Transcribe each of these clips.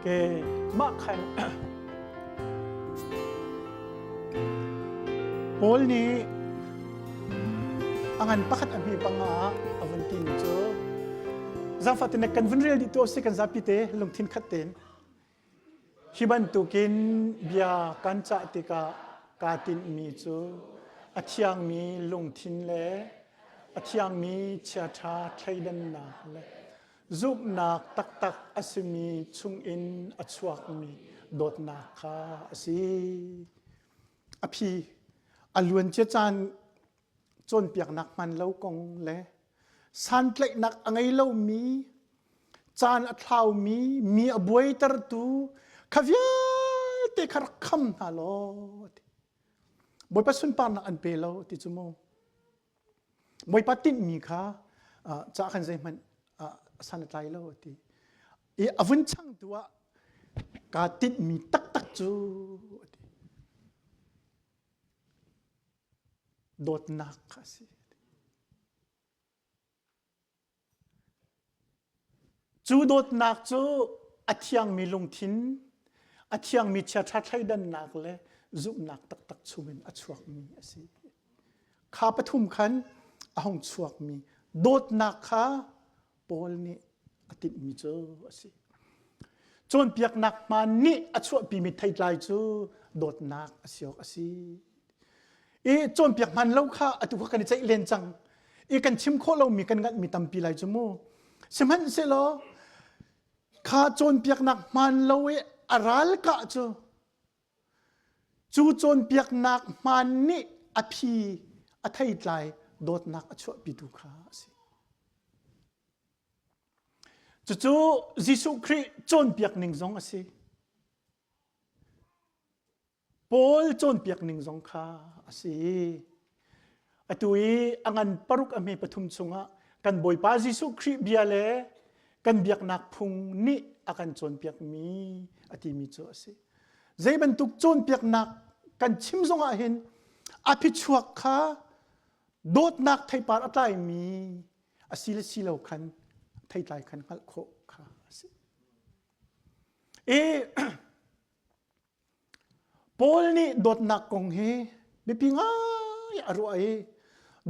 Ke mah khan Paul nih a ngan pakhat a hme panga ah a vun timi cu zaangfah tein kan vun rel dih tu si kan zapi te lungthin khat tein hi bantukin bia kan cah tikah kaa tinhmi cu a thiangmi lungthin le a thiangmi chiaṭha thleidannak le zumhnak taktak a simi chungin a chuakmi dawtnak kha a si. A phi a luancia caan cawnpiaknak hman lo kong le santlaihnak a ngei lomi caan a thlaumi mi a buaitertu kha vialte kha rak kham hna law ti. Bawipa sunparnak an pe lo ti cu mu. Bawipa tinhmi kha ca khan zeihmanh san a tlai lo ti. I a vun changtu ah kaa tinhmi taktak cu ti. Dawtnak kha a si. Cu dawtnak cu a thiangmi lungthin, a thiangmi chiaṭha thleidannak le zumhnak taktak chungin a chuakmi a si. Kha pathum khan a hung chuakmi dawtnak kha Paul nih a tinhmi cu a si. Cawnpiaknak hmaan nih a chuahpimi theitlai cu dawtnak a si awk a si. I cawnpiak hmaan lo kha atu kha kan i ceih len cang. I kan chim khawh lomi kan nganhmi tampi lai cu mu. Sihmanhsehlaw kha cawnpiaknak hmaan lo i a ralkah cu Cu cawnpiaknak hmaan nih a phi a theitlai dawtnak a chuahpitu kha a si. Cucu Jesuh Khrih cawnpiak ning zong a si. Paul cawnpiak ning zong kha a si. Atu i a ngan paruk a hme pathum chungah kan Bawipa Jesuh Khrih bia le kan biaknak phung nih a kan cawnpiakmi a timi cu a si. Zei bantuk cawnpiaknak kan chim zongah hin a phichuak kha dawtnak theipar a tlaimi a si le si lo khan theitlai khan hngalh khawh kha a si. I Paul nih dawtnak kong hi biapi ngai a ruah i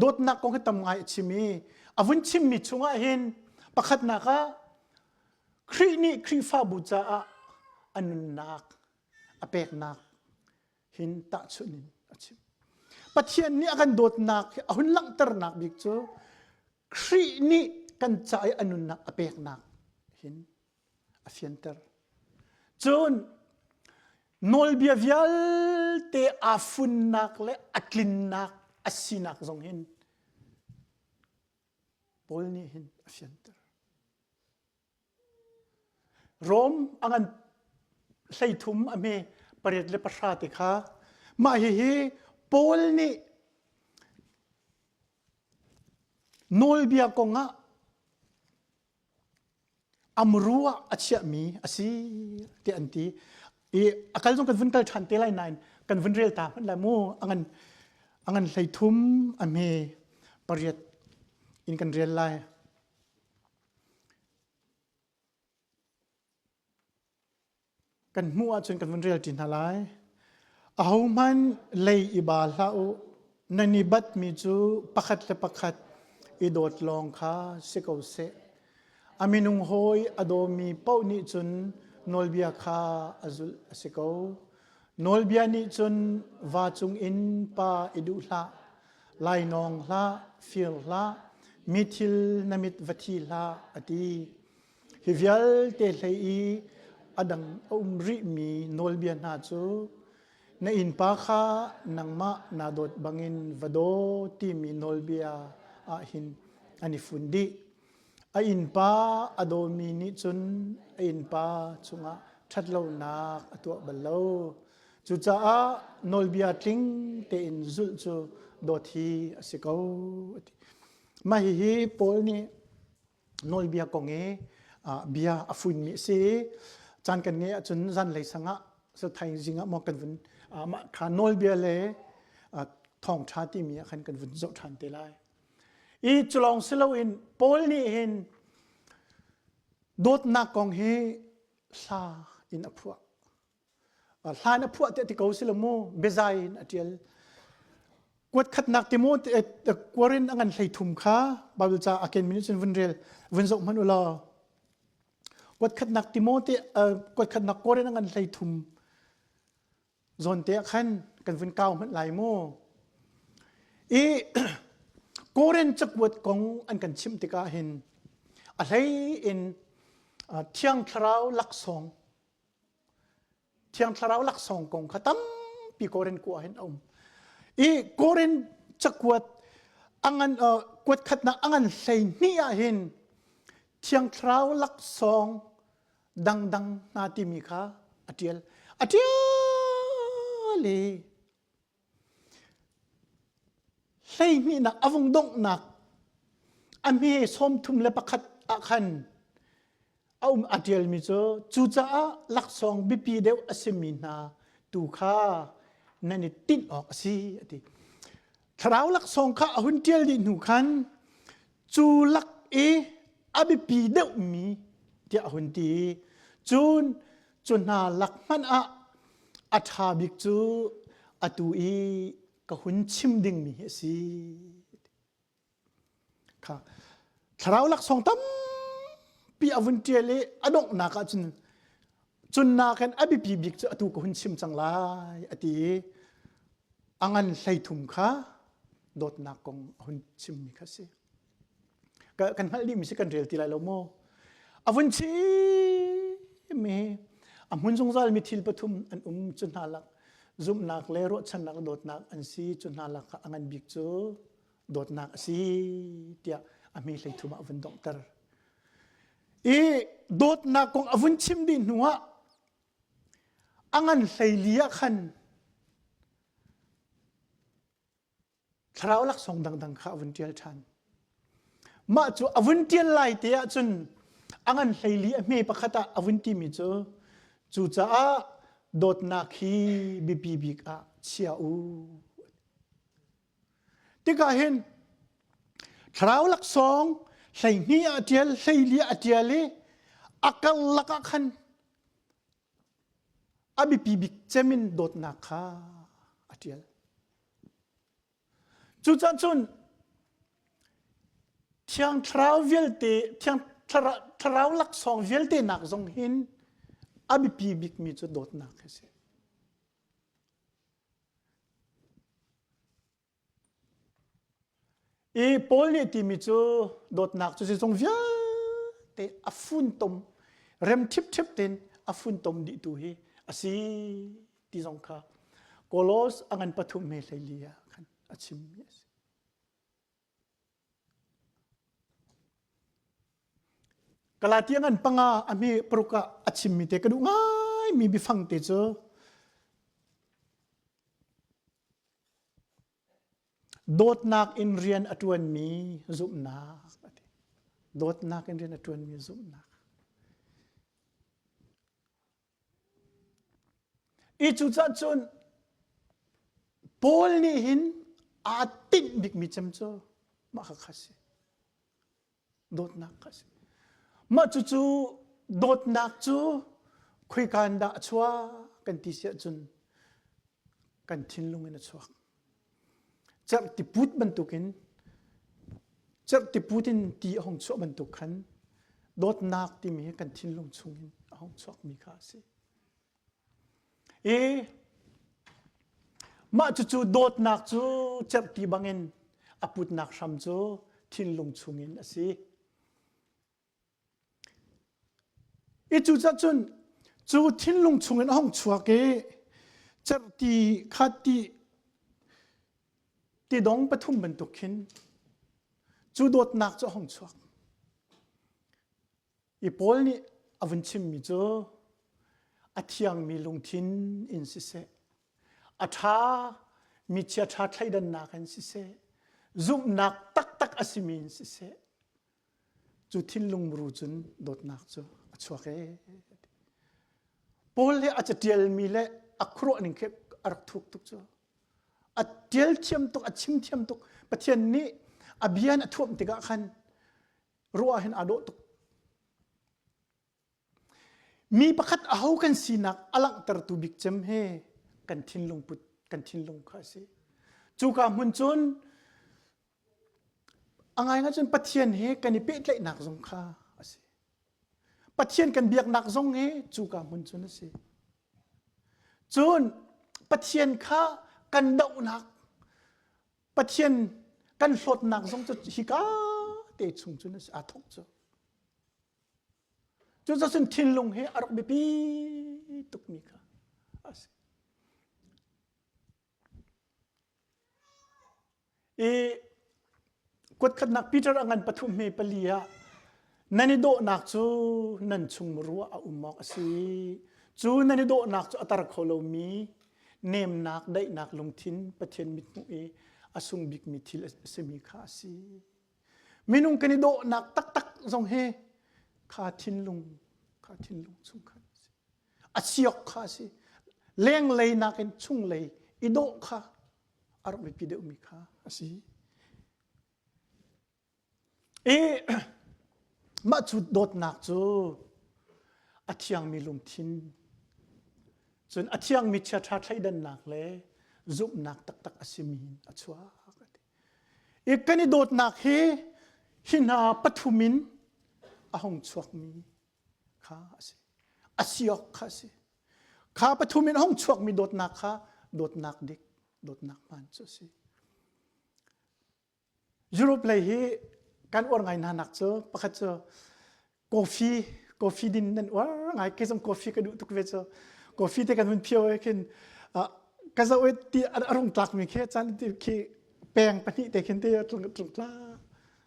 dawtnak kong hi tam ngai a chim i a vun chimmi chungah hin pakhatnak ah Khrih nih Khrihfabu caah a nunnak a peknak hin tahchunh in a chim. Pathian nih a kan dawtnak hi a hun langhternak bik cu Khrih nih kan ca i a nunnak a peknak hin a fianter. Cun nawlbia vialte aa funnak le a tlinnak a sinak zong hin Paul nih hin a fianter. Rom a ngan 13 a hme 8 le 10 te kha mah hihi Paul nih nawlbia kongah amru ah a chiahmi a si tiah an ti i a kal zong kan vun kal ṭhan te lai nain kan vun rel ta hmanh lai mu a ngan a ngan 13 a hme pariat in kan rel lai Kan hmuh ahcun kan vun rel ṭi hna lai. Ahohmanh lei i ba hlah u. Nan i batmi cu pakhat le pakhat i dawt lawng kha si ko seh. A minung hawi a dawmi paoh nih cun nawlbia kha a zulh a si ko. Nawlbia nih cun va cungin pa i duh hlah, lainawng hlah, fir hlah, mi thil na mit va thi hlah, a ti. Hi vialte hlei i a dang a um rihmi nawlbia hna cu na innpa kha nangmah naa dawt bangin va daw timi nawlbia ah hin an i fun dih. A innpa a dawmi nih cun a innpa cungah ṭhatlonak a tuah bal lo. Cucaah nawlbia tling tein zulh cu dawt hi a si ko. Mah hihi Paul nih nawlbia kong i bia a funmi a si i caan kan ngeih ahcun zanlei sang ah thaizing ah maw kan vun mah kha nawlbia le thawngṭha timi ah khan kan vun zoh ṭhan te lai. I culawng si loin Paul nih hin dawtnak kong hi hla in a phuah. Hlan a phuah tiah ti ko si lo mu, biazai in a ṭial. Kuat khatnak Timote Korin a ngan 13 kha Bible ca a kenmi nih cun vun rel, vun zoh hmanh u law. Kuat khatnak Timote kuat khatnak Korin a ngan 13 zawn te ah khan kan vun kau hmanh lai mu. I Korin cakuat kong an kan chimh tikah hin a hlei in Thiang Thlarau laksawng Thiang Thlarau laksawng kong kha tampi Korin kua hin a um. I Korin cakuat angan kuat khatnak angan 12 ah hin Thiang Thlarau laksawng dangdang hna timi kha a ṭial. A ṭial i hleihnihnak a vung donghnak a hme 31 ah khan a um a ṭialmi cu cucaah laksawng biapi deuh a simi hna tu kha nan i tinh awk a si a ti. Thlarau laksawng kha a hun ṭial dih hnu khan cu lak i a biapi deuhmi tiah a hun ti i cun cu hna lak hmanh ah a ṭha bik cu atu i ka hun chim dingmi hi a si. Kha thlarau laksawng tampi a vun ṭial i a donghnak ah cun cun nakin a biapi bik cu atu ka hun chim cang lai a ti i a ngan 13 kha dawtnak kong a hun chimmi kha a si. Kan hngalh dihmi si kan rel ti lai lo maw? A vun chim i a hmun zungzalmi thil pathum an um cu hna lak zumhnak le ruahchannak le dawtnak an si cu hna lak ah a ngan bik cu dawtnak a si tiah a hme 13 ah a vun donghter. I dawtnak kong a vun chim dih hnu ah a ngan 14 ah khan thlarau laksawng dangdang kha a vun ṭial ṭhan. Mah cu a vun ṭial lai te ahcun a ngan 14 a hme pakhat ah a vun timi cu cucaah dawtnak hi biapi bik ah chia u. Tikah hin thlarau laksawng 12 ah a ṭial, 14 ah a ṭial i a karlak ah khan a biapi bik cem in dawtnak kha a ṭial. Cucaah cun Thiang Thlarau vialte, Thiang Thlarau laksawng vialte nak zong hin a biapi bikmi cu dawtnak a si. I Paul nih timi cu dawtnak cu zeizong vialte a funtom rem ṭhipṭhep tein a funtom dihtu hi a si ti zong kha Kolos a ngan pathum he 14 ah khan a chimmi a si. Galatia ngan panga a hme paruk ah a chimmi te ka duh ngaimi biafang te cu Dawtnak in rian a ṭuanmi zumhnak a ti. Dawtnak in rian a ṭuanmi zumhnak. I cucaah cun Paul nih hin aa tinh bikmi cem cu mah kha kha si. Dawtnak kha si. Mah cucu dawtnak cu khoika in dah a chuak kan ti si ahcun kan thinlung in a chuak. Cerhti put bantukin cerhti put in ti a hung chuah bantuk khan dawtnak timi hi kan thinlung chungin a hung chuakmi kha a si. I mah cucu dawtnak cu cerhti bangin a putnak hram cu thinlung chungin a si. I cucaah cun cu thinlung chungin a hung chuak i cerhti kha ti tidong pathum bantuk khin cu dawtnak cu a hung chuak. I Paul nih a vun chimmi cu a thiangmi lungthin in siseh, a ṭha mi chiaṭha thleidannak in siseh, zumhnak taktak a simi in siseh, cu thinlung muru cun dawtnak cu a chuak ee. Paul he a caṭialmi le a khuaruah ning khi a rak thuk tuk cu. A ṭial thiam tuk, a chim thiam tuk. Pathian nih a bia in a thuamh tikah khan ruah hin aa dawh tuk. Mi pakhat aho kan sinak a langhtertu bik cem he kan thinlung put kan thinlung kha a si. Cuka hmun cun a ngaingai cun Pathian he kan i pehtlaihnak zong kha a si. Pathian kan biaknak zong hi cuka hmun cun a si. Cun Pathian kha kan dohnak Pathian kan hlawtnak zong cu hika te chung cun a si aa thawk cu. Cucacun thinlung hi a rak biapi tukmi kha a si. I kuatkhatnak Peter a ngan pathum hme pali ah nan i dawhnak cu nan chung ruah a um awk a si. Cu nan i dawhnak cu a tar kho lomi nemnak, daihnak lungthin Pathian mithmuh i a sung bikmi thil a simi kha a si. Minung kan i dawhnak taktak zong hi kha thinlung kha thinlung chung khan a si. A siok kha a si. Lenglei nakin chunglei i dawh kha a rak biapi deuhmi kha a si. I mah cu dawtnak cu a thiangmi lungthin cun a thiangmi chiaṭha thleidannak le zumhnak taktak a simi in a chuak. I kan i dawtnak hi hi hna pathum in a hung chuakmi kha a si. A siok kha a si. Kha pathum in a hung chuakmi dawtnak kha dawtnak dik, dawtnak hmaan cu a si. Europe lei hi kan uar ngai hna nak cu pakhat cu coffee coffee din nan uar ngai kei zong coffee ka duh tuk ve cu coffee te kan hun phio e khin ka zoh e ti a rung tlak mi khi chan ti khi peng pahnih te khin te tlung tlung tla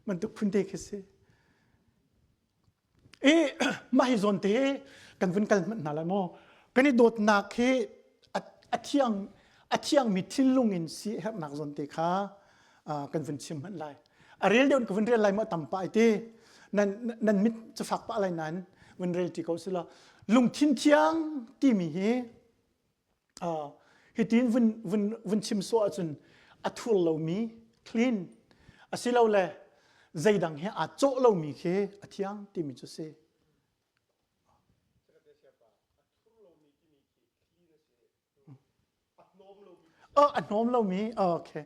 bantuk phun te khi si I mah hi zawn te kan vun kal hmanh hna lai maw? Kan i dawtnak hi a thiang a thiangmi thinlung in si herhnak zawn te kha kan vun chim hmanh lai. A rel deuh in ka vun rel lai maw tam pah ai ti. Nan nan mit cu fak pah lai nain vun rel ti ko si law lungthin thiang timi hi Hitin vun, vun, vun chim sawh ahcun a thur lomi clean asilole zeidang he aa cawh lomi khi a thiang timi cu si. Oh, a hnawm lomi. Oh, okay.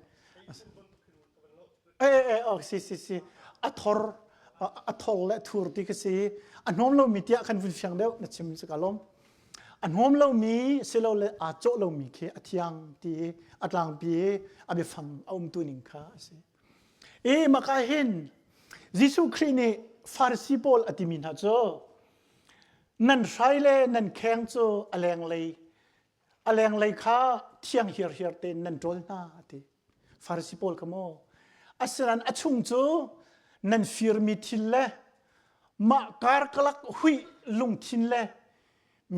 Eh, eh, oh, si, si, si. A thor, a thor le thur ti ka si. A hnawm lomi tiah kan vun fiang deuh na chim si ka lawm. A hnawm lomi silole aa cawh lomi khi a thiang ti i a tlangpi i a biafang a umtu ning kha a si. I maka hin Jesuh Khrih nih Farasi pawl a timi hna cu nan hrai le nan kheng cu a lenglei a lenglei kha thiang hiarhiar tein nan ṭawl hna a ti. Farasi pawl kha maw asinain a chung cu nan firmi thil le mah karkalak huih lungthin le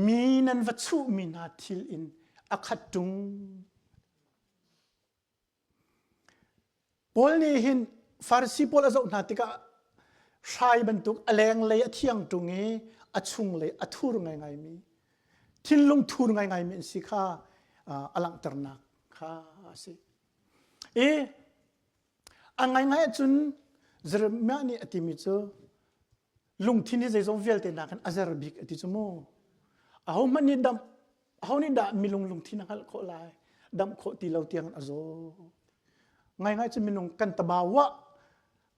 mi nan va chuhmi hna thil in a khat ṭung. Paul nih hin Farasi pawl a zoh hna tikah hrai bantuk a lenglei a thiang ṭung i a chunglei a thur ngaingaimi thinlung thur ngaingaimi an si kha a langhternak kha a si. I a ngaingai ahcun Jeremiah nih a timi cu lungthin hi zeizong vialte nakin a zer bik a ti cu mu. Ahohmanh nih damh aho nih dah minung lungthin a hngalh khawh lai damh khawh ti lo tiang a zaw. Ngaingai cu minung kan tabawa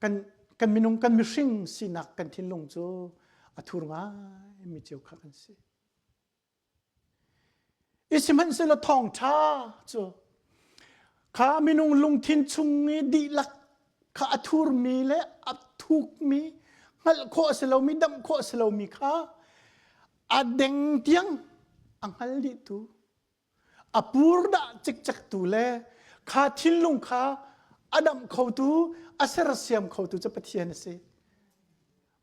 kan kan minung kan mihring sinak kan thinlung cu a thur ngai mi cio kha kan si. I sihmanhsehlaw thawngṭha cu kha minung lungthin chung i dihlak kha a thurmi le a thukmi hngalh khawh a si lomi damh khawh a si lomi kha a deng tiang a hngal dihtu a purdah cikcektu le kha thinlung kha a damh khotu a sersiam khotu cu Pathian a si.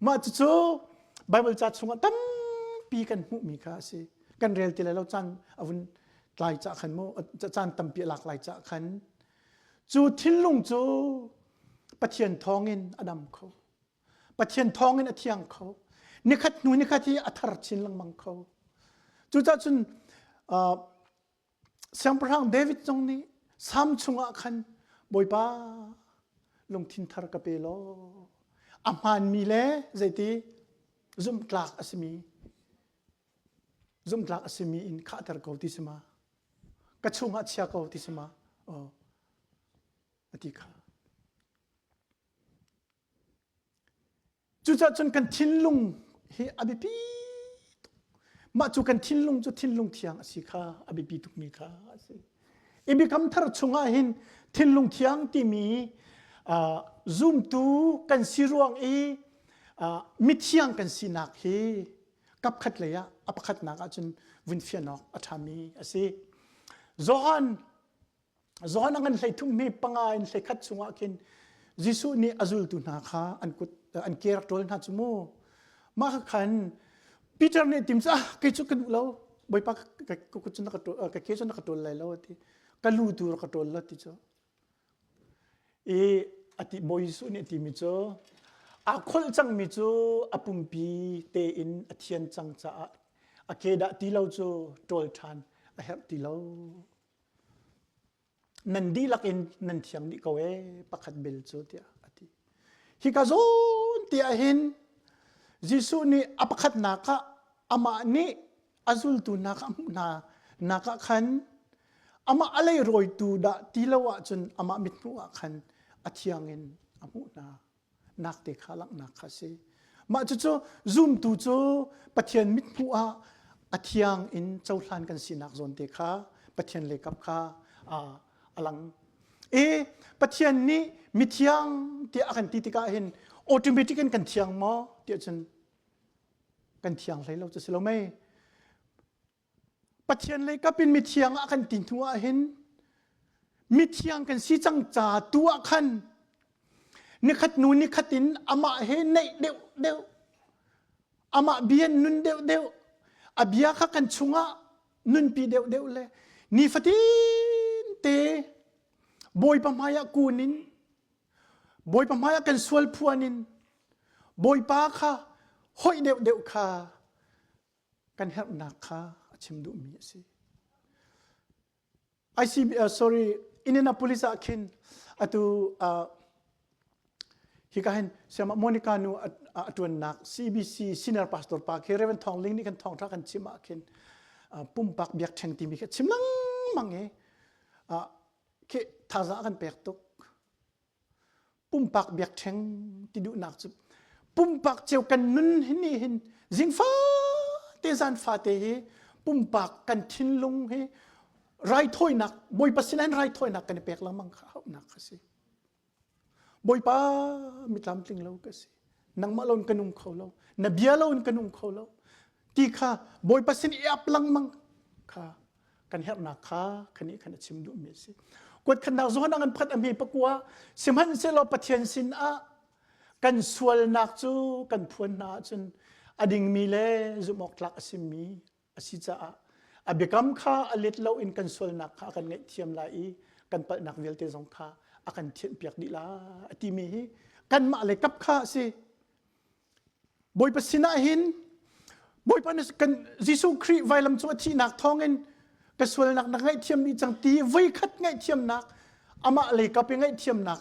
Mah cucu Baibal ca chungah tampi kan hmuhmi kha a si. Kan rel ti lai lo caan a vun tlai cah khan mu caan tampi a lak lai cah khan cu thinlung cu Pathian thawngin a dam kho. Pathian thawngin a thiang kho. Nikhat hnu nikhat hi a thar chin lengmang kho. Cucaah cun uh, Siangpahrang David zong nih Salm chungah khan Bawipa lungthin thar ka pe law a hmaanmi le zeiti zumhtlak a simi. Zumhtlak a simi in khahter ko ti si ma? Ka chungah chia ko ti si ma? Oh, a ti kha. Cucaah cun kan thinlung hi a biapi tuk. Mah cu kan thinlung cu thinlung thiang a si kha a biapi tukmi kha a si. I biakam thar chungah hin thinlung thiang timi uh, zumtu kan si ruang i uh, mithiang kan sinak hi kapkhat lei ah a pakhatnak ahcun vun fian awk a ṭhami a si. Johan Johan a ngan 13 mi panga in 11 chungah khin Jesuh nih a zultu hna kha an kut an ke rak ṭawl hna cu mu. Mah kha khan Peter nih tim cu ah kei cu ka duh lo Bawipa ka kut cu na ka ṭawl ka ke cu na ka ṭawl lai lo a ti. Ka lu tu rak ka ṭawl lo ti cu. I a ti Bawi Jesuh nih a timi cu aa kholh cangmi cu a pumpi tein a thian cang caah a ke dah ti lo cu ṭawl ṭhan a herh ti lo. Nan dihlak in nan thiang dih ko ee pakhat bel cu tiah a ti. Hika zawn te ah hin Jesuh nih a pakhatnak ah amah nih a zultu hna kha a hmuh hna nak ah khan amah a leirawitu dah ti lo ahcun amah mithmuh ah khan a thiang in a hmuh hna nak te kha langhnak kha si. Mah cucu zumtu cu Pathian mithmuh ah a thiang in cohlan kan sinak zawn te kha Pathian leikap kha a lang. E Pathian nih mithiang tiah a kan ti tikah hin automatic in kan thiang maw tiah cun kan thiang hlei lo cu si lo mei. Pathian lei kap in mithiang ah kan ti hnu ah hin mithiang kan si cang ca tu ah khan nikhat nu nikhat in amah he naih deuh deuh amah bia nun deuh deuh a bia kha kan chungah nunpi deuh deuh le nifatin te Bawipa hmaiah kun in Bawipa hmaiah kan sual phuan in Bawipa kha hoih deuh deuh kha kan herhnak kha a chim duhmi a si. ICB, uh, sorry, Indianapolis ah khin atu uh, hika hin siama Monica nu a tuannak CBC senior pastor pa khi Reverend Thong Ling nih kan thawngtha kan chim ah khin pumpak biakṭheng timi khi chim lengmang i khi thazaang kan pek tuk pumpak biakṭheng ti duhnak cu pumpak cio kan nun hi nih hin zingfa te zan fate hi pumpak kan thinlung hi raithawinak Bawipa sin hin raithawinak kan i pek lengmang kha hauhnak kha si Bawipa mitlam tling lo ka si nangmah lo in ka nung kho lo na bia lo in ka nung kho lo ti kha Bawipa sin i ap lengmang kha kan herhnak kha khanih khan a chim duhmi a si. Kuatkhatnak zawn ah kan phat a hme pakua sihmanhsehlaw Pathian sin ah kan sualnak cu kan phuan hna ahcun a dingmi le zumhawktlak a simi a si caah a biakam kha a let lo in kan sualnak kha a kan ngaihthiam lai i kan palhnak vialte zong kha a kan thianhpiak dih lai a timi hi kanmah le kap kha a si. Bawipa sinah hin Bawipa nih kan Jesuh Khrih vailam cung a thihnak thawngin ka sualnak na ngaihthiam dih cang ti voikhat ngaihthiamnak amah lei kap i ngaihthiamnak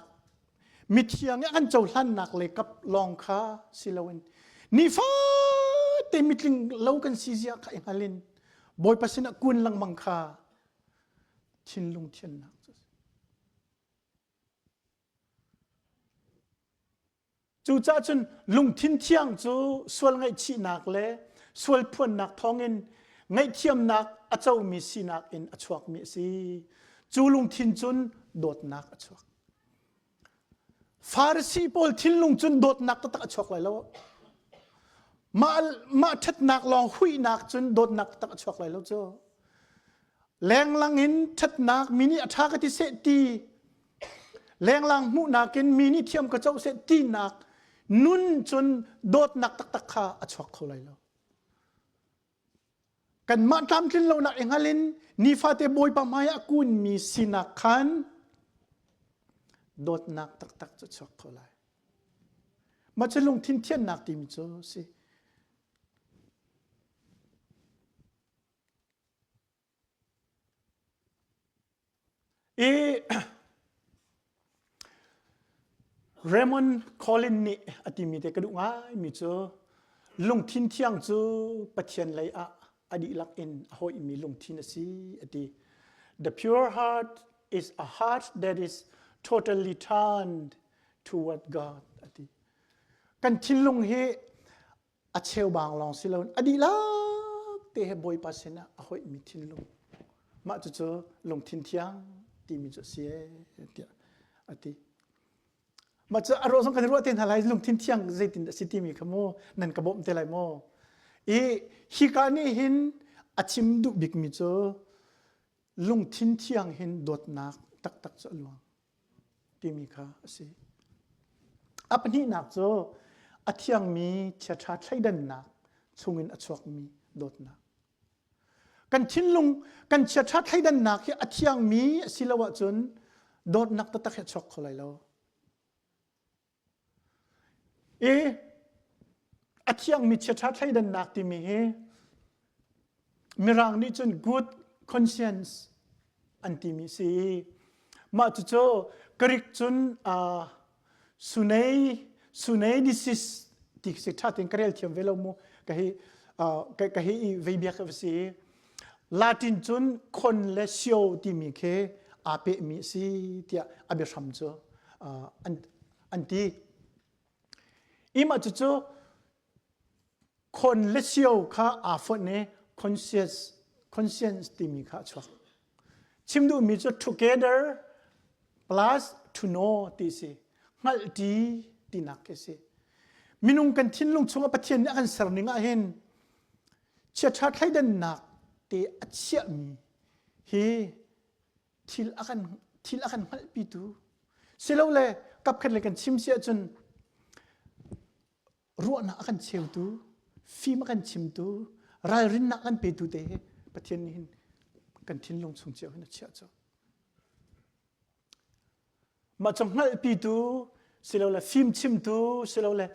mithiang i a kan cohlannak lei kap lawng kha si loin nifate mitling lo kan si zia kha i hngal in Bawipa sinah kun lengmang kha thinlung thiannak cu Cucaah cun lungthin thiang cu sual ngaihchihnak le sual phuannak thawngin ngaihthiamnak a comi sinak in a chuakmi a si. Cu lungthin cun dawtnak a chuak. Farasi pawl thinlung cun dawtnak taktak a chuak lai lo. Mah, mah ṭhatnak lawng huihnak cun dawtnak taktak a chuak lai lo cu. Lenglang in ṭhatnak mi nih a ṭha ka ti seh ti Lenglang hmuhnak in mi nih thiam ka co seh tinak nun cun dawtnak taktak kha a chuak kho lai lo. Kanmah tlamtlin lonak i hngal in nifate Bawipa hmai ah kunmi sinak khan dawtnak taktak cu chuak kho lai. Mah cu lungthin thiannak timi cu si. I Raymond Collin nih a timi te ka duh ngaimi cu lungthin thiang cu Pathian lei ah. a dihlak in a hoihmi lungthin a si a ti. The pure heart is a heart that is totally turned toward God a ti. Kan thinlung hi a cheubang lawng si loin a dihlak te he Bawipa sinah a hoihmi thinlung. Mah cucu lungthin thiang timi cu a si ee tiah a ti. Mah cu a ruah zong kan ruah te hna lai lungthin thiang zeitin a si timi kha mu nan ka bawmh te lai maw? I hika nih hin a chim duh bikmi cu lungthin thiang hin dawtnak taktak cu a luang timi kha a si. A pahnihnak cu a thiangmi chiaṭha thleidannak chungin a chuakmi dawtnak. Kan thinlung, kan chiaṭha thleidannak hi a thiangmi a si lo ahcun dawtnak taktak hi a chuak kho lai lo. I a thiangmi chiaṭha thleidannak timi hi Mirang nih cun good conscience an timi si i mah cucu Greek cun uh, sunei sunei disease ti si ṭha tein ka rel thiam ve lo mu ka hi uh, ka, ka hi i vei biak ka si Latin cun con le sio timi khi aa pehmi a si tiah a biahram cu uh, an, an ti. Ima cucu Khon le sio kha aa fonh i conscious, conscience timi kha a chuak. Chim duhmi cu together plus to know ti si. Hngalhṭi tinak khi si. Minung kan thinlung chungah Pathian nih a kan ser ning ah hin chiaṭha thleidannak te a chiahmi hi thil a kan thil a kan hngalhpitu silole kapkhat le kan chim si ahcun ruahnak a kan cheutu, fim a kan chimtu, ralrinnak kan petu te hi Pathian nih hin kan thinlung chung cio hin a chiah cu. Mah cu hngalhpitu silole fim chimtu silole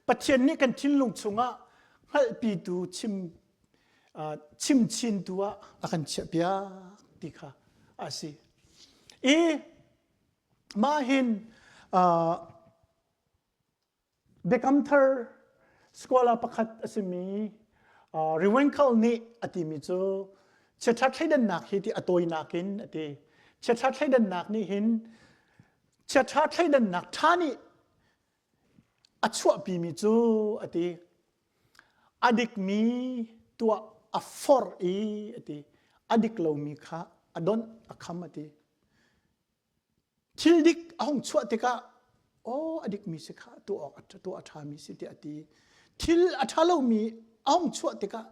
Pathian nih kan thinlung chungah hngalhpitu chim chim chintu ah a kan chiahpiak ti kha a si. I mah hin Biakam Thar scholar pakhat a simi Rewinkle nih a timi cu chiaṭha thleidannak hi ti a tawinak in a ti. Chiaṭha thleidannak nih hin chiaṭha thleidannak ṭha nih a chuahpimi cu a ti. A dikmi tuah a forh i a ti. A dik lomi kha a donh a kham a ti. Thil dik a hung chuah tikah aw a dikmi si kha tuah awk tuah a ṭhami si tiah a ti. Thil a ṭha lomi a hung chuah tikah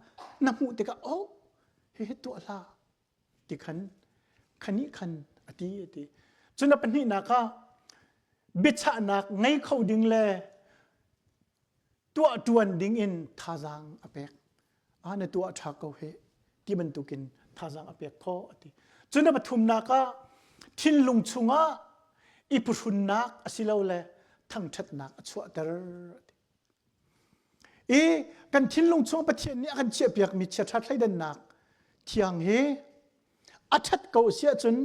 na hmuh tikah oh hihi tuah hlah ti khan khanih khan a ti a ti. Cun a pahnihnak ah biachahnak ngei kho ding le tuah ṭuan ding in thazaang a pek. Ah na tuah ṭha ko heh ti bantukin thazaang a pek khawh a ti. Cun a pathumnak ah thinlung chungah i phuhrunnak asilole thangṭhatnak a chuahter a ti. I kan thinlung chung Pathian nih a kan chiahpiakmi chiaṭha thleidannak thiang hi a ṭhat ko si ahcun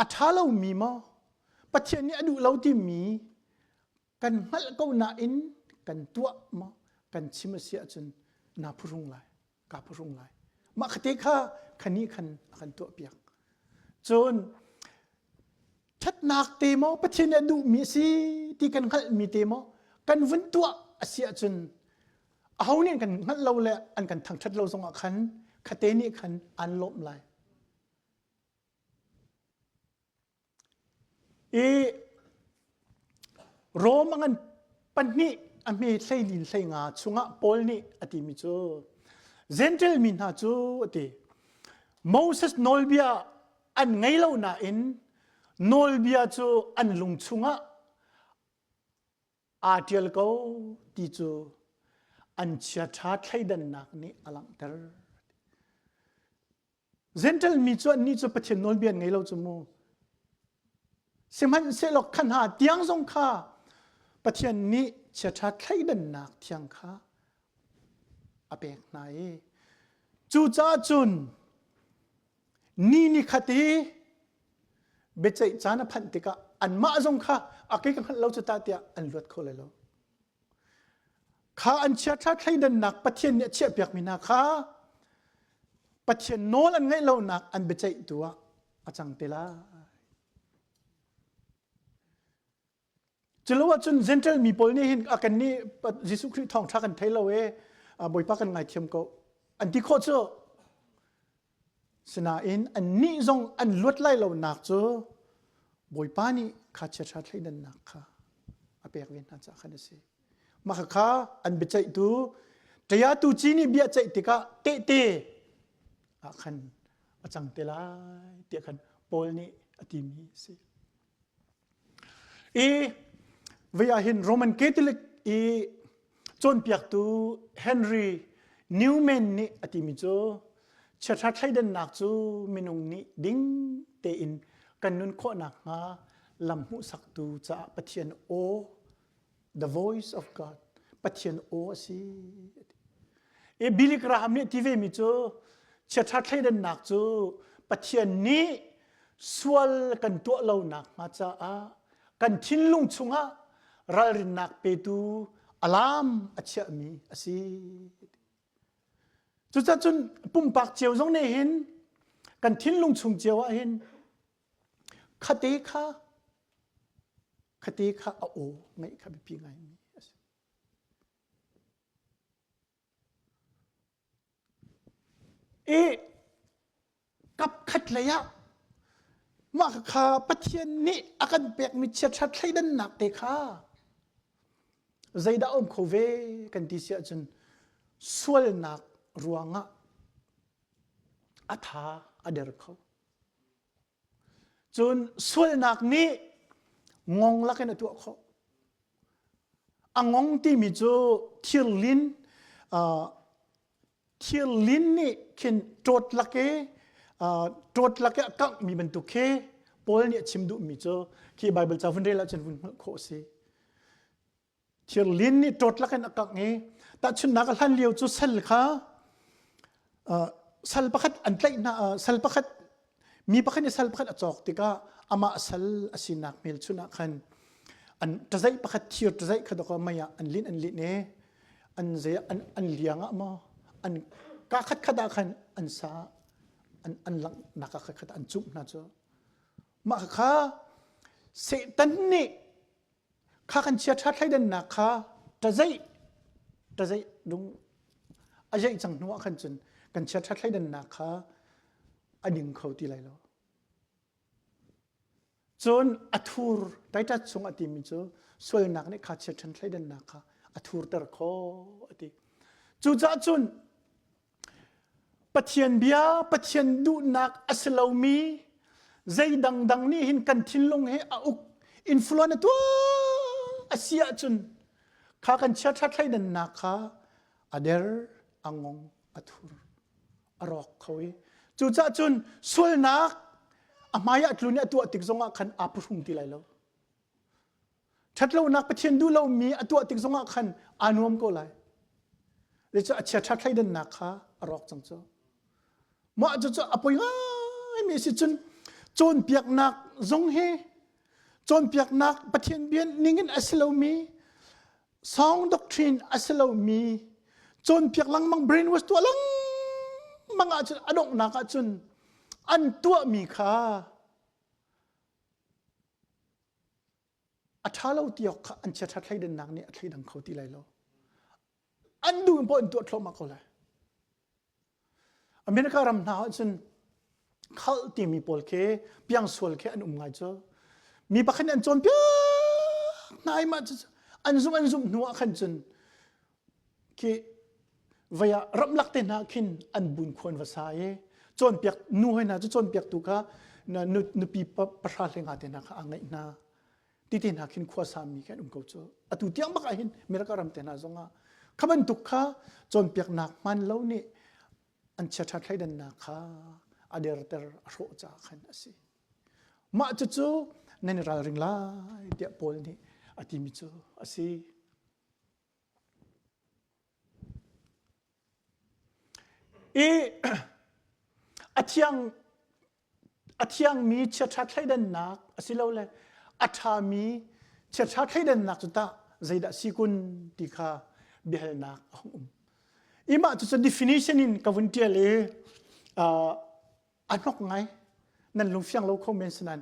a ṭha lomi maw Pathian nih a duh lo timi kan hngalh ko nain kan tuah maw kan chim a si ahcun naa phuhrung lai kaa phuhrung lai mah khate kha khani khan a kan tuah piak cun ṭhatnak te maw Pathian nih a duhmi a si ti kan hngalhmi te maw kan vun tuah a si ahcun aho nih an kan hngalh lo le an kan thangṭhat lo zongah khan khate nih khan an lawmh lai I Rom a ngan pahnih a hme hleilin hleinga chungah Paul nih a timi cu Gentile mi hna cu a ti Moses nawlbia an ngei lo nain nawlbia cu an lung chungah aa ṭial ko ti cu an chiaṭha thleidannak nih a langhter. Gentle mi cu annih cu Pathian nawlbia an ngei lo cu mu. Sihmanhsehlaw kha hna tiang zong kha Pathian nih chiaṭha thleidannak thiang kha a pek hna i cucaah cun ni ni khat i biaceih caan a phanh tikah anmah zong kha a kei ka hngalh lo cu ta tiah an luat kho lai lo. Kha an chiaṭha thleidannak Pathian nih a chiahpiakmi hna kha Pathian nawl an ngaih lonak an biaceihtu ah a cang te lai. Culo ahcun Gentile mi pawl nih hin a kan nih Jesuh Khrih thawngṭha kan thei lo e Bawipa kan ngaithiam ko an ti khawh cu. Sinain annih zong an luat lai lonak cu Bawipa nih kha chiaṭha thleidannak kha a pek ve hna caah khan a si. Mah kha an biaceihtu ṭayatu ci nih bia ceih tikah tehte ah khan a cang te lai tiah khan Paul nih a timi a si. I vei ah hin Roman Catholic i cawnpiaktu Henry Newman nih a timi cu chiaṭha thleidannak cu minung nih ding tein kan nun khawh nakhnga lam hmuhsaktu caah Pathian aw the voice of God Pathian aw a si. I Billy Graham nih ti ve mi cu chiaṭha thleidannak cu Pathian nih sual kan tuah lo nakhnga caah kan thinlung chungah ralrinnak petu alarm a chiahmi a si. Cucaah cun pumpak cio zong nih hin kan thinlung chung cio ah hin khate kha khate kha a aw ngaih kha biapi ngaimi a si. I kapkhat lei ah mah kha Pathian nih a kan pekmi chiaṭha thleidannak te kha zeidah um kho ve kan ti si ahcun sualnak ruangah a tha a der kho. Cun sualnak nih ngong lakin a tuah khawh. A ngong timi cu thirlin uh, thirlin nih khin ṭawt lak i uh, ṭawt lak i a kanghmi bantuk khi Paul nih a chim duhmi cu khi Bible ca vun rel ahcun vun hngalh khawh a si. Thirlin nih ṭawt lakin a kangh i tahchunhnak a hlan lio cu sal kha sal pakhat an tlaih hna sal pakhat mi pakhat nih sal pakhat a cawk tikah amah sal a sinak hmelchunh ah khan an ṭazaih pakhat thir ṭazaih kha dawkaw mei ah an linh an linh i an zei an an liang ah maw an ka khat khat ah khan an sa an an langhnak ah khat khat an cumh hna cu mah kha Satan nih Kha kan chiaṭha thleidannak kha ṭazeih ṭazeih lung a zeih cang hnu ah khan cun kan chiaṭha thleidannak kha a ding kho ti lai lo. Cun a thur Titus chung a timi cu sualnak nih kha chiaṭhan thleidannak kha a thurter khawh a ti. Cucaah cun Pathian bia, Pathian duhnak a si lomi zei dangdang nih hin kan thinlung hi a uk influence a tuah a si ahcun kha kan chiaṭha thleidannak kha a der, a ngong, a thur, a rawk kho i cucaah cun sualnak a hmai ah tlun i a tuah tik zongah khan aa phuhrung ti lai lo. Ṭhatlonak Pathian duh lomi a tuah tik zongah khan aa nuam ko lai. Zeicah a chiaṭha thleidannak kha a rawk cang cu. Mah cucu a poi ngaimi a si cun cawnpiaknak zong hi cawnpiaknak Pathian bia ningin a si lomi sound doctrine a si lomi cawnpiak lengmang brainwash tuah lengmang ahcun a donghnak ahcun an tuahmi kha A ṭha lo ti awk kha an chiaṭha thleidannak nih a thleidang kho ti lai lo. An duh in poah in tuah thluahmah ko lai. America ram hna ahcun khalh timi pawl khi piangsual khi an um ngai cu. Mi pakhat nih an cawnpiak hna i mah cu an zumh an zumh hnu ah khan cun khi vei ah ramlak te hna khin an bun khuan va sa i cawnpiak nu hoi hna cu cawnpiaktu kha nupi pahra hlenga te hna kha a ngeih hna ti te hna khin khua sami khi an um ko cu atu tiang bak ah hin America ram te hna zongah kha bantuk kha cawnpiaknak hman lo nih an chiaṭha thleidannak kha a derter a hrawh caah khan a si mah cucu nan i ralring lai tiah Paul nih a timi cu a si I a thiang a thiangmi chiaṭha thleidannak asilole a ṭhami chiaṭha thleidannak cu tah zeidah si kun ti kha. biahalnak a hung um. Imah cu definition in ka vun tial i a hnok ngai. Nan lung fiang lo kho men sinan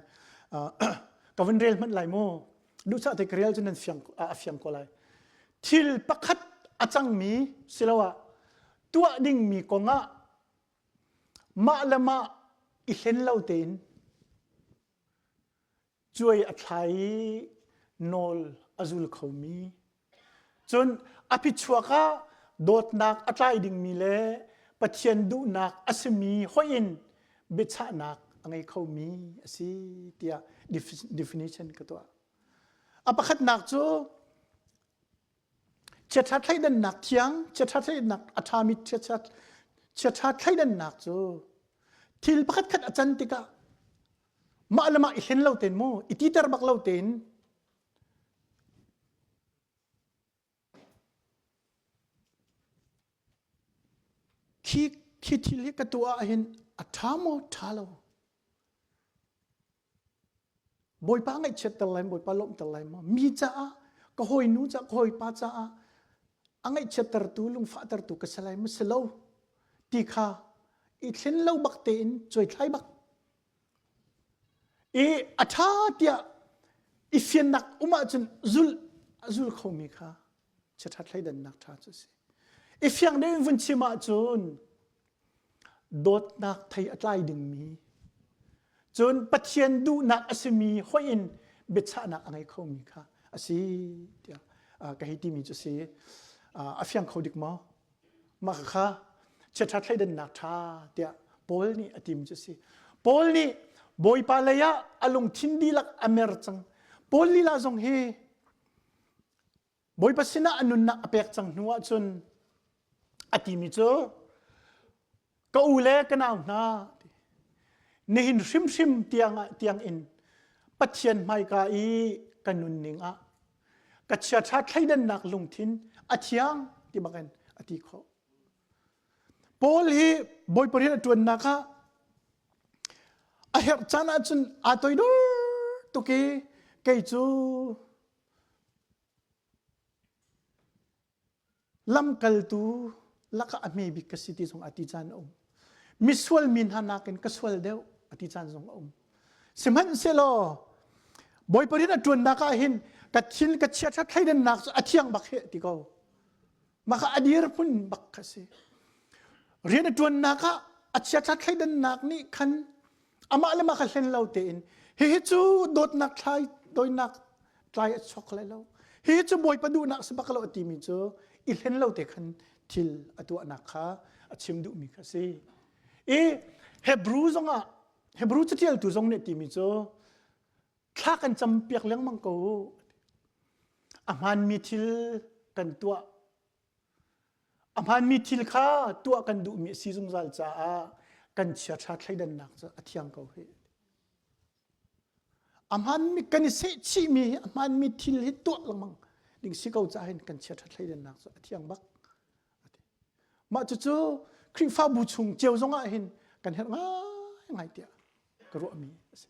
ka vun rel hmanh lai mu. Duhsah te ka rel cu nan fiang a fiang ko lai. Thil pakhat a cangmi siloah tuah dingmi kongah mah le mah i hlen lo tein cuai a thlai i nawl a zul khomi cun a phichuak ah dawtnak a tlai dingmi le Pathian duhnak a simi hoih in biachahnak a ngei khomi a si tiah definition ka tuah. A pakhatnak cu Chiaṭha thleidannak thiang, chiaṭha thleidannak a ṭhami chiaṭha thleidannak cu thil pakhatkhat a can tikah mah le mah i hlen lo tein mu, i titer bak lo tein khi khi thil hi ka tuah ahhin a ṭha maw ṭha lo Bawipa ngaihchiatter lai Bawipa lawmhter lai maw? Mi caah, ka hawinu caah, ka hawipa caah a ngaihchiattertu, lungfahtertu ka si lai maw si lo ti kha i thlen lo bak tein cuaithlai bak. I a ṭha tiah i fiannak um ahcun zul a zul khomi kha chiaṭha thleidannak ṭha cu a si. I fiang deuh in vun chim ahcun dawtnak thei a tlai dingmi cun Pathian duhnak a simi hoih in biachahnak a ngei khomi kha a si tiah ka hei timi cu si a fiang kho dik maw mah kha chiaṭha thleidannak ṭha tiah Paul nih a tim cu si Paul nih Bawipa lei ah a lungthin dihlak a mer cang Paul lila zong hi Bawipa sinah a nunnak a pek cang hnu ahcun a timi cu ka u le ka nau hna nihin hrimhrim tiang ah tiang in Pathian hmaika i ka nunning ah ka chiaṭha thleidannak lungthin a thiang ti bakin a ti khawh. Paul hi Bawipa rian a ṭuannak ah a herh caan ahcun aa toidor tuk i kei cu Lamkaltu lakah a hme bik ka si ti zong a ti caan a um. Misual mi hna nakin ka sual deuh a ti caan zong a um. Sihmanhsehlaw Bawipa rian a ṭuannak ah hin ka thin ka chiaṭha thleidannak cu a thiang bak heh ti ko. Mah kha a dirhmun bak kha si. Rian a ṭuannak ah a chiaṭha thleidannak nih khan amah le mah kha hlen lo tein hihi cu dawtnak thlai doinak tlai a chuak lai lo hihi cu bawipa duhnak si bak lo a timi cu i hlen lo te khan thil a tuahnak kha a chim duhmi kha si i Hebrew zongah Hebrew catialtu zong nih timi cu thla kan cam piak lengmang ko a hmaanmi thil kan tuah A hmaanmi thil kha tuah kan duhmi a si zungzal caah kan chiaṭha thleidannak cu a thiang ko hih. A hmaanmi kan i sehchihmi hi a hmaanmi thil hi tuah lengmang ding si ko caah hin kan chiaṭha thleidannak cu a thiang bak. Mah cucu Khrihfabu chung cio zongah hin kan herh ngaingai tiah ka ruahmi a si.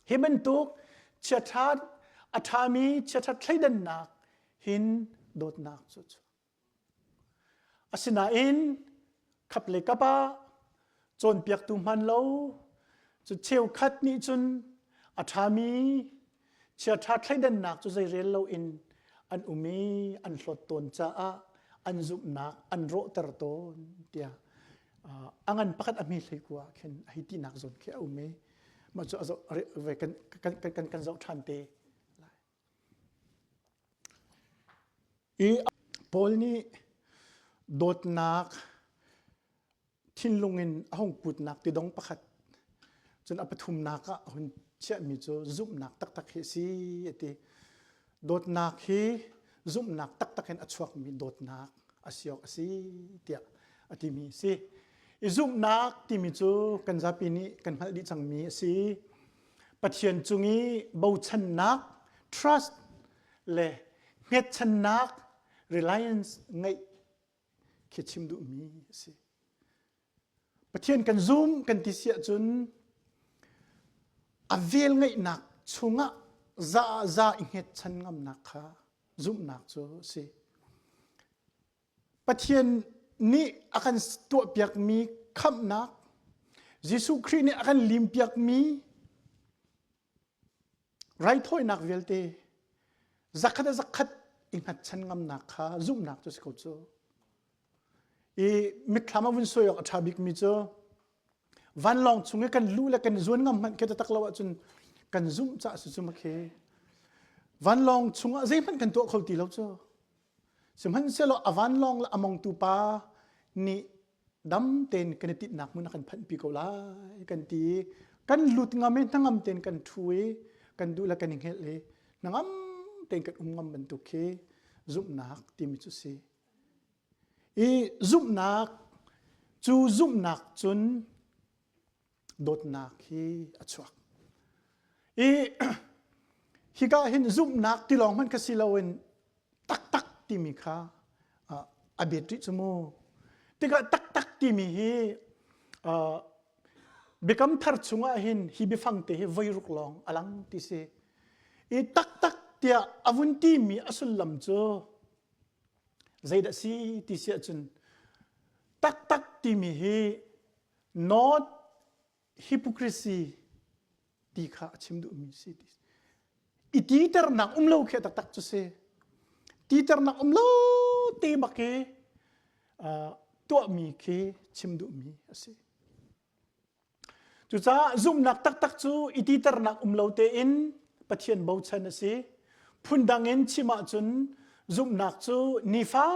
Hi bantuk chiaṭha a ṭhami chiaṭha thleidannak hin dawtnak cu a chuak. Asinain khap le kap ah cawnpiaktu hman lo cu cheukhat nih cun a ṭhami chiaṭha thleidannak cu zeirel loin an um i an hlawt tawn caah an zumhnak an rawhter tawn tiah a ngan pakhat a hmi hlei kua khin a hei tinak zawn khi a um i mah cu a zoh kan kan kan kan zoh ṭhan te lai. I Paul nih dawtnak thinlung in a hung putnak tidong pakhat cun a pathumnak ah a hun chiahmi cu zumhnak taktak hi a si a ti. Dawtnak hi zumhnak taktak in a chuakmi dawtnak a si awk a si tiah a timi a si. I zumhnak timi cu kan zapi nih kan hngalh dih cangmi a si. Pathian cung i bochannak, trust le hngetchannak, reliance ngeih khi chim duhmi a si. Pathian kan zum kan ti si ahcun a vel ngeihnak chungah za za i hngetchan ngamnak kha zumhnak cu a si. Pathian nih a kan tuahpiakmi khamhnak, Jesuh Khrih nih a kan limpiakmi raithawinak vialte zakhat a zakhat i hngatchan ngamnak kha zumhnak cu si ko cu. I mitthlam a vun suai awk a ṭha bikmi cu vanlawng chung i kan luh le kan zuan ngam hmanh khi taktak lo ahcun kan zumh cah si cu makhi. Vanlawng chungah zeihmanh kan tuah kho ti lo cu. Sihmanhsehlaw a vanlawng le a mongtu pa nih dam tein kan i tinhnak hmun a kan phanhpi ko lai kan ti i kan lut ngam i hnangam tein kan ṭhu i kan duh le kan i hngelh i hnangam tein kan um ngam bantuk khi zumhnak timi cu si. I zumhnak cu zumhnak cun dawtnak hi a chuak. I hika hin zumhnak ti lawng hmanh kha si loin taktak timi kha a bet rih cu mu. Tikah taktak timi hi biakam thar chungah hin hi biafang te hi voiruk lawng a lang ti si. I taktak tiah a vun timi a sullam cu zeidah si ti si ahcun taktak timi hi not hypocrisy ti kha a chim duhmi si ti i titernak um lo khi taktak cu si titernak um lo te bak i tuahmi khi chim duhmi a si cucaah zumhnak taktak cu i titernak um lo tein Pathian bochan a si phundang in chim ahcun zumhnak cu nifa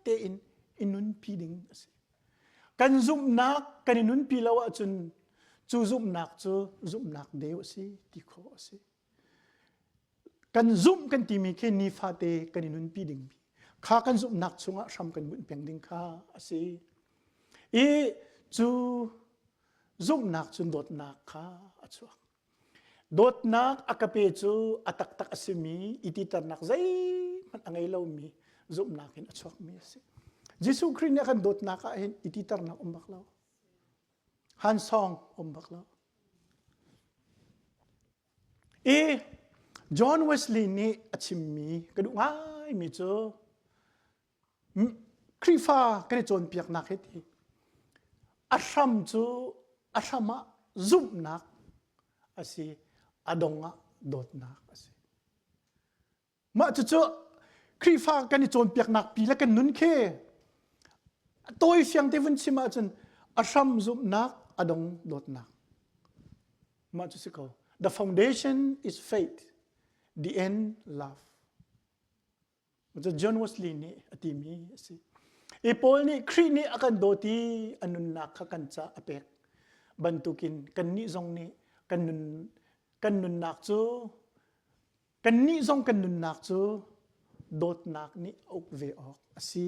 tein i nunpi ding a si Kan zumhnak kan i nunpi lo ahcun cu zumhnak cu zumhnak deu a si ti khawh a si. Kan zumh kan timi khi nifate kan i nunpi dingmi kha kan zumhnak chungah hram kan bunh peng ding kha a si. I cu zumhnak cun dawtnak kha a chuak. Dawtnak a ka pe cu a taktak a simi i titernak zeihmanh a ngei lomi zumhnak in a chuakmi a si. Jesuh Khrih nih a kan dawtnak ah hin i titernak um bak lo. Hansawng um bak lo. I John Wesley nih a chimmi ka duh ngaimi cu Khrihfa kan i cawnpiaknak hi ti a hram cu a hram ah zumhnak a si a dong ah dawtnak a si mah cucu Khrihfa kan i cawnpiaknak pi le kan nun khi tawi fiang te vun chim ahcun a hram zumhnak a dong dawtnak mah cu si ko the foundation is faith the end love John Wesley nih a timi a si. I Paul nih Khrih nih a kan dawt i a nunnak kha kan ca a pek bantukin kannih zong nih kan nun kan nunnak cu kannih zong kan nunnak cu dawtnak nih a uk ve awk a si.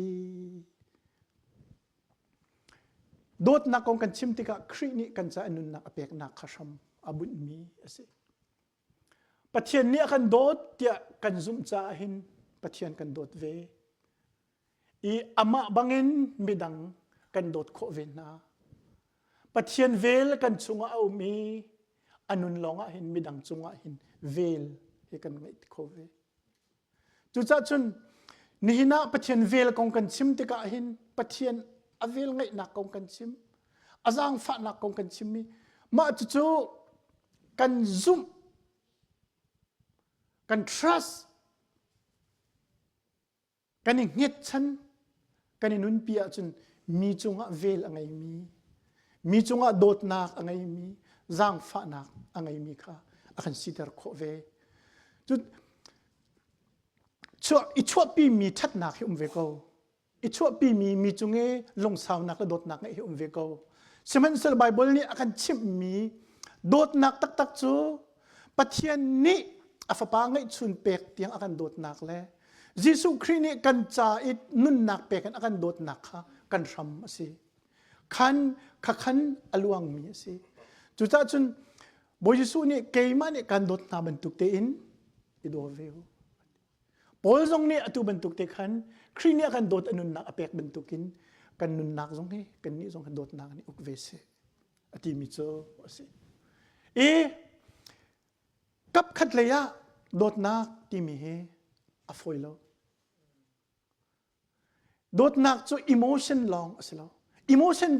Dawtnak kong kan chim tikah Khrih nih kan ca a nunnak a peknak kha hram a bunhmi a si. Pathian nih a kan dawt tiah kan zumh caah hin Pathian kan dawt ve. I amah bangin midang kan dawt khawh ve hna. Pathian vel kan chungah a um i a nun lawngah hin midang cungah hin vel hi kan ngeih kho ve. Cucaah cun nihin ah Pathian vel kong kan chim tikah hin Pathian a vel ngeihnak kong kan chim, a zaangfahnak kong kan chim i mah cucu kan zumh, kan trust, kan i hngetchan kan i nunpi ahcun mi cungah vel a ngeimi mi cungah dawtnak a ngeimi zaangfahnak a ngeimi kha a kan siter khawh ve cu chuah i chuahpimi ṭhatnak hi um ve ko i chuahpimi mi cung i lungsaunak le dawtnak ngeih hi um ve ko sihmanhsehlaw Baibal nih a kan chimhmi dawtnak taktak cu Pathian nih a fapa ngeihchun pek tiang a kan dawtnak le Jesuh Khrih nih kan ca i nunnak pek in a kan dawtnak kha kan hram a si. Khan kha khan a luangmi a si. Cucaah cun Bawi Jesuh nih keimah nih kan dawt hna bantuk tein i daw ve u. Paul zong nih atu bantuk te khan Khrih nih a kan dawt a nunnak a pek bantukin kan nunnak zong hi kannih zong hi dawtnak nih uk ve seh a timi cu a si. I Kapkhat lei ah dawtnak timi hi a fawi lo. Dawtnak cu emotion lawng a si lo. Emotion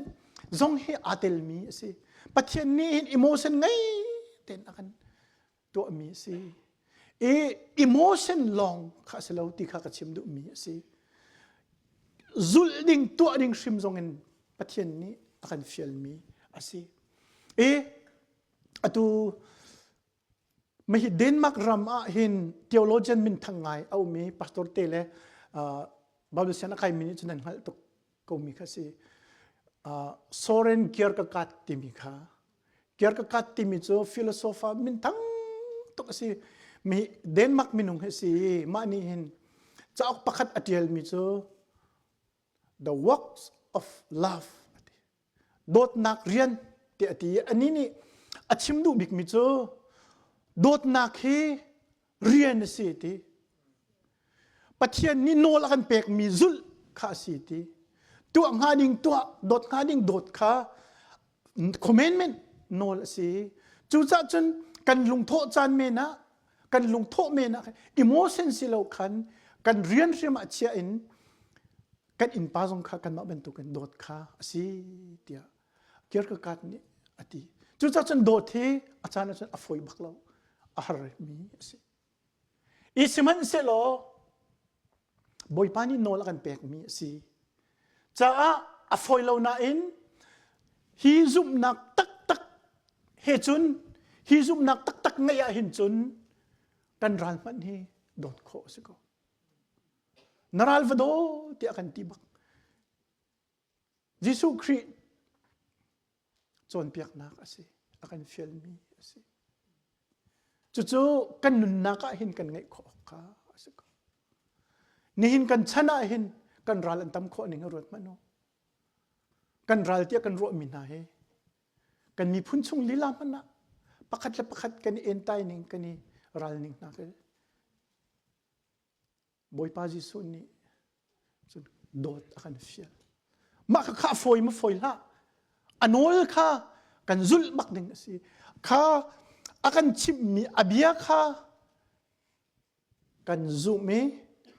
zong hi aa telmi a si. Pathian nih hin emotion ngei tein a kan tuahmi a si. I emotion lawng kha a si lo ti kha ka chim duhmi a si. Zulh ding tuah ding hrim zong in Pathian nih a kan fialmi a si. I atu Mahi Denmark ram ah hin theologian minthang ngai a um i pastor te le Bible sian a kaimi nih cun nan hngalh tuk komi kha si. Soren Kierkegaard timi kha Kierkegaard timi cu philosopher minthang tuk a si. Mi Denmark minung hi si i mah nih hin cauk pakhat a ṭialmi cu The Works of Love a ti. Dawtnak rian ti a ti. Anih nih a chim duh bikmi cu dawtnak hi rian a si ti. Pathian nih nawl a kan pekmi zulh kha a si ti. Tuah hnga ding tuah, dawt hnga ding dawt kha commandment nawl a si. Cucaah cun kan lungthawh caan men ah kan lungthawh men ah emotion si lo khan kan rian hrim ah chia in kan innpa zong kha kanmah bantukin dawt kha a si tiah Kierkegaard nih a ti. Cucaah cun dawt hi a caan ah cun a fawi bak lo, a har mi a si. I sihmanhsehlaw Bawipa nih nawl a kan pekmi a si. Caah a fawi lo nain hi zumhnak taktak he cun hi zumhnak taktak ngeih ah hin cun kan ral hmanh hi dawt khawh a si ko. Na ral va daw tiah kan ti bak. Jesuh Khrih cawnpiaknak a si, a kan fialmi a si. Cucu kan nunnak ah hin kan ngeih khawh awk kha a si ko. Nihin kan chan ah hin kan ral an tam khawh ning ruat hmanh u. Kan ral tiah kan ruahmi hna hi kan miphun chung lila hmanh ah pakhat le pakhat kan i entai ning kan i ral ning hna khi Bawipa Jesuh nih cun dawt a kan fial. Mah kha kha fawi ma fawi hlah. A nawl kha kan zulh bak ding a si. Kha a kan chimhmi a bia kha kan zumh i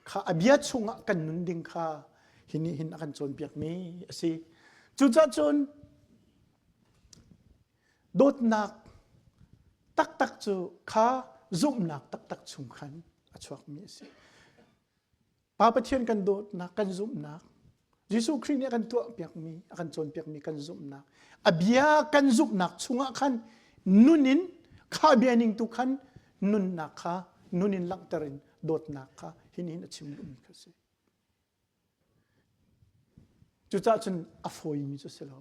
kha a bia chungah kan nun ding kha hi nih hin a kan cawnpiakmi a si. Cucaah cun dawtnak taktak cu kha zumhnak taktak chung khan a chuakmi a si. Pa Pathian kan dawtnak, kan zumhnak, Jesuh Khrih nih a kan tuahpiakmi, a kan cawnpiakmi kan zumhnak, a bia kan zumhnak chungah khan nun in kha bia ning tu khan nunnak kha nun in langhter in dawtnak kha hin hin a chim duhmi kha a si. Cucaah cun a fawimi cu a si lo.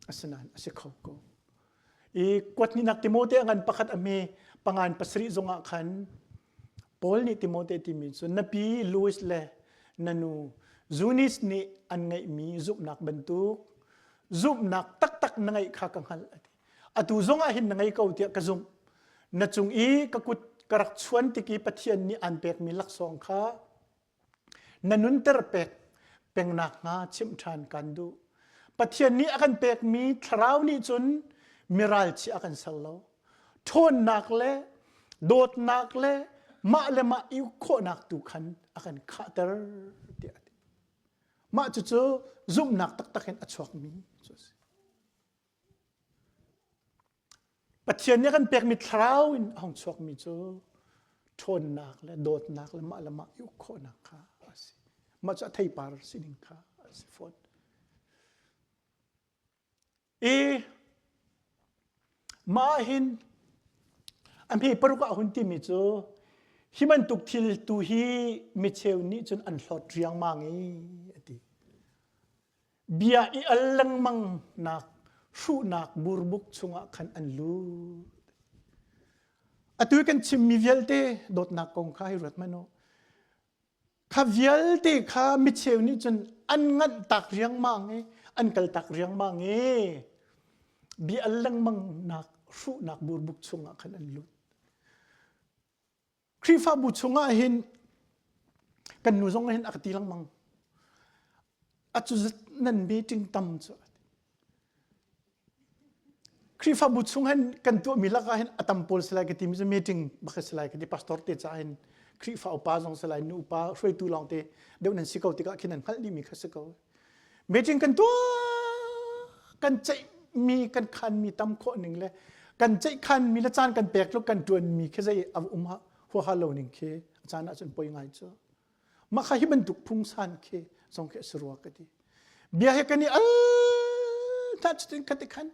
Asinain a si kho ko. I kuathnihnak Timote a ngan pakhat a hme pangan pasarih zongah khan Paul nih Timote timi cu na pi Louis le na nu Zunis nih an ngeihmi zumhnak bantuk zumhnak taktak na ngeih kha ka hngalh a ti. Atu zongah hin na ngei ko tiah ka zumh. Na cung i ka kut ka rak chuan tik i Pathian nih aan pekmi laksawng kha Na nunter pek pengnak hnga chimh ṭhan kan duh. Pathian nih a kan pekmi thlarau nih cun miralchia a kan ser lo. Ṭhawnnak le dawtnak le mah le mah i uk khawhnak tu khan a kan khahter tiah a ti. Mah cucu zumhnak taktak in a chuakmi cu a si. Pathian nih a kan pekmi thlarau in a hung chuakmi cu ṭhawnnak le dawtnak le mah le mah i uk khawhnak kha a si. Mah cu a theipar sining kha a si fawn. I mah hin a hme paruk ah hun timi cu hi bantuk thil tu hi micheu nih cun an hlawt riangmang i a ti. Bia i al lengmang nak hruhnak burbuk chungah khan an lut. Atu kan chimmi vialte dawtnak kong kha hi ruat hmanh u. Kha vialte kha micheu nih cun an nganh tak riangmang i an kal tak riangmang i bia al lengmang nak hruhnak burbuk chungah khan an lut. Khrihfabu chungah hin kan nu zong hin a ka ti lengmang. A cu nan meeting tam cu. Khrihfabu chung hin kan tuahmi lakah hin a tam pawl si lai ka ti mi cu meeting bak si lai ka ti pastor te ca hin. Khrihfa upa zong si lai nu upa hruaitu lawngte deuh nan si ko tikah khin nan hngalh dihmi kha si ko. Meeting kan tuah kan ceihmi kan khanmi tam khawh ning le kan ceih khanmi le caan kan pek tluk kan ṭuanmi khi zei a um huaha lo ning khi a caan ahcun poi ngai cu. Mah kha hi bantuk phungsan khi zong khi a si rua ka ti. Bia he kan i al hna cutin khat khan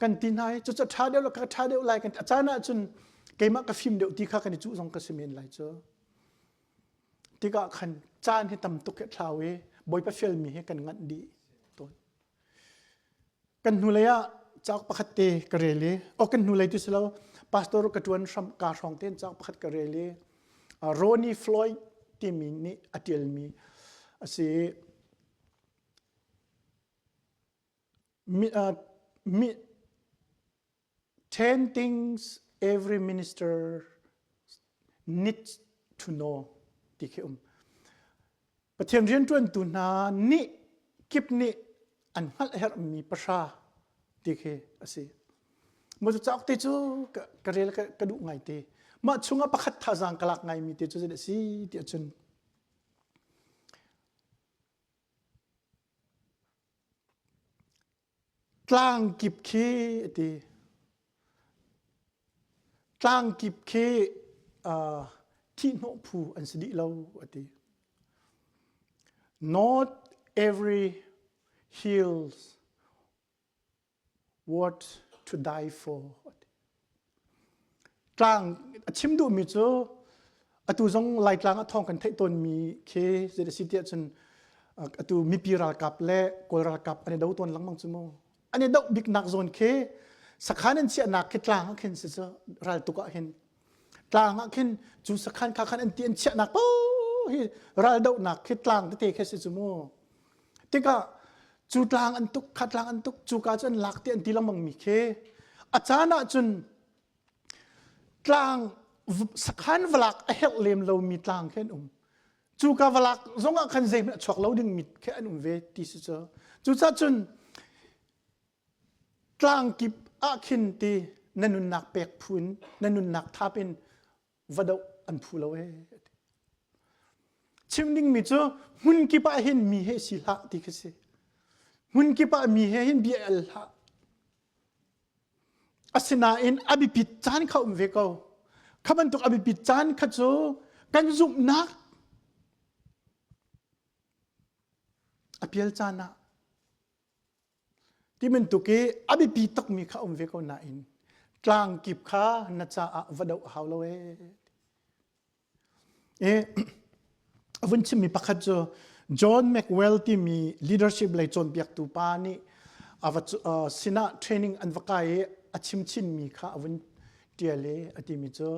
kan ti hna i cucu ṭha deuh lo ka ṭha deuh lai kan ti. A caan ahcun keimah ka fim deuh ti kha kan i cuh zong ka si men lai cu. Tikah khan caan hi tam tuk hi thlau i Bawipa fialmi hi kan nganh dih tawn. Kan hnulei ah cauk pakhat te ka rel i, oh kan hnulei ti si lo, pastor ka ṭuan hram ka hrawng tein cauk pakhat ka rel i, Ronnie Floyd timi nih a ṭialmi a si i, mi, uh, mi, 10 things every minister needs to know ti khi um. Pathian rianṭuantu hna nih kip nih an hngalh herhmi pahra ti khi a si. Mah cu cauk te cu ka rel ka duh ngai te. Mah chungah pakhat thazaang ka lak ngaimi te cu zeidah a si ti ahcun Tlang kip khi a ti. Tlang kip khi uh, thihhnawh phu an si dih lo a ti. Not every hills worth to die for. Tlang a chim duhmi cu atu zong Laitlang ah thawng kan theih tawnmi khi zei a si tiah cun atu mipi ralkap le Kawl ralkap an i do tawn lengmang cu mu. An i doh biknak zawn khi sakhan an chiahnak khi tlang ah khin si cu raltuk ah hin tlang ah khin cu sakhan kha khan an ti an chiahnak paoh hi raldohnak khi tlang tete khi si cu mu. Tikah cu tlang an tuk kha tlang an tuk cu ka cu an lak ti an ti lengmang mi khi a caan ah cun tlang sakhan valak a herh lem lomi tlang khi an um. Cu ka valak zong ah khan zeihmanh a chuak lo ding mi khi an um ve ti si cu. Cucaah cun tlang kip ah khin ti na nunnak pek phun na nunnak thap in va doh an phu lo ee. Chim dingmi cu hmun kip ah hin mi he si hlah ti khi si. Hmun kip ah mi he hin bia al hlah. Asinain a biapit caan kha um ve ko. Kha bantuk a biapit caan kha cu kan zumhnak a pial caan ah ti bantuk i a biapi tukmi kha um ve ko nain tlang kip kha na caah va doh a hau lo ee. E, a vun chimmi pakhat cu John Maxwell timi leadership lei cawnpiaktu pa nih a va uh, sinah training an va kai i a chim chinmi kha a vun ṭial i a timi cu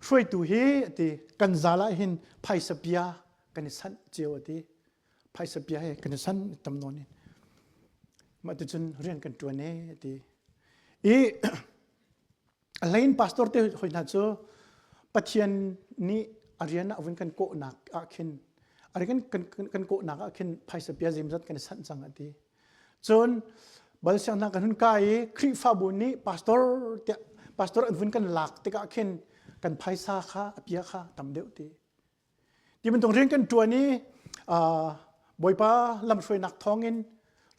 hruaitu hi a ti kan zal ah hin phaisa pia kan i sanh cio a ti phaisa pia he kan i san tam nawn in mah ticun rian kan ṭuan e a ti i A hlein pastor te hoi hna cu Pathian nih a rian ah vun kan kawhnak ah khin a rian kan kan kan kawhnak ah khin phaisa pia zeimzat kan i sanh cang a ti. Cun bal siang hna kan hun kai i Khrihfabu nih pastor tiah pastor an vun kan lak tikah khin kan phaisa kha a pia kha tam deuh ti. Ti bantuk rian kan ṭuan i Bawipa lamhruainak thawngin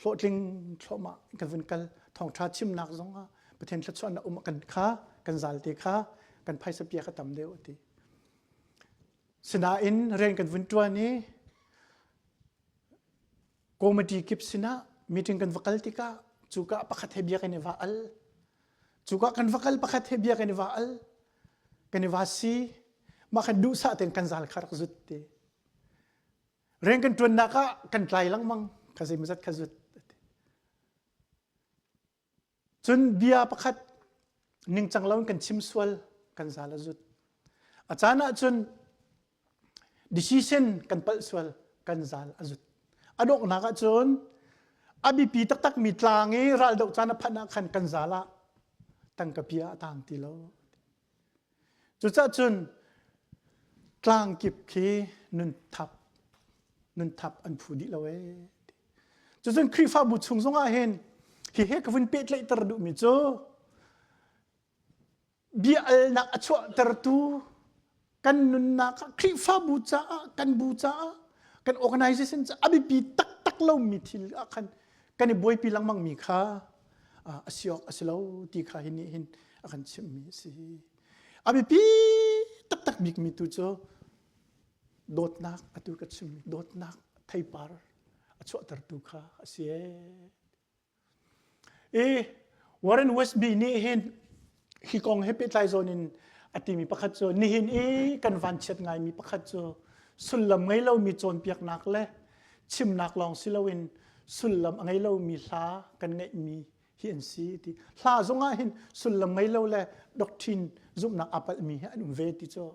hlawhtling thluahmah kan vun kal thawngṭha chimnak zongah Pathian thluachuahnak um kan kha kan zalte kha kan phaisa pia kha tam deuh a ti. Sinain rian kan vun ṭuan i committee kip sinah meeting kan va kal tikah cuka pakhat he bia kan i va al cuka kan va kal pakhat he bia kan i va al kan i va si mah khan duhsah tein kan zal kha rak zut ti rian kan ṭuannak ah kan tlai lengmang kha zeimawzat kha zut Cun bia pakhat ningcang loin kan chim sual kan zal a zut. A caan ahcun decision kan palh sual kan zal a zut. A donghnak ahcun a biapi taktakmi tlang i raldoh caan a phanh ah khan kan zal ah tangka pia a tang ti lo. Cucaah cun tlang kip khi nun thap nun thap an phu dih lo ee. Cucun Khrihfabu chung zongah hin hihi ka vun pehtlaihter duhmi cu bia alnak a chuahtertu. Kan nunnak ah Khrihfabu caah, kan bu caah, kan organization caah a biapi taktak lomi thil ah khan kan i buaipi lengmang mi kha a si awk a si lo ti kha hi nih hin a kan chimhmi a si. A biapi taktak bikmi tu cu dawtnak atu ka chimmi dawtnak theipar a chuahtertu kha a si ee. I Warren Westby nih hin hi kong he pehtlai zawn in a timi pakhat cu nihin i kan vanchiat ngaimi pakhat cu sullam ngei lomi cawnpiaknak le chimnak lawng si loin sullam a ngei lomi hla kan ngeihmi hi an si ti. Hla zongah hin sullam ngei lo le doctrine zumhnak aa palhmi hi an um ve ti cu.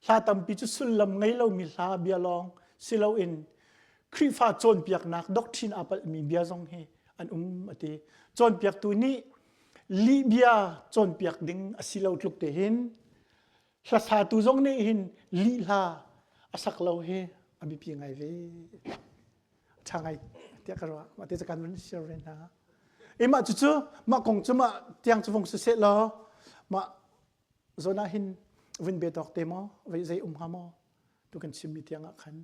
Hla tampi cu sullam ngei lomi hla bia lawng si loin Khrihfa cawnpiaknak doctrine aa palhmi bia zong hi an um a ti. Cawnpiaktu nih lihbia cawnpiak ding a si lo tluk te hin hlasatu zong nih hin lihla a sak lo hi a biapi ngai ve. Ṭha ngai tiah ka ruah. Mah te cu kan vun share ve hna. I mah cucu mah kong cu mah tiang cu vung si seh law mah zawn ah hin vun be tawk te maw vei zei um hnga maw tu kan chimmi tiang ah khan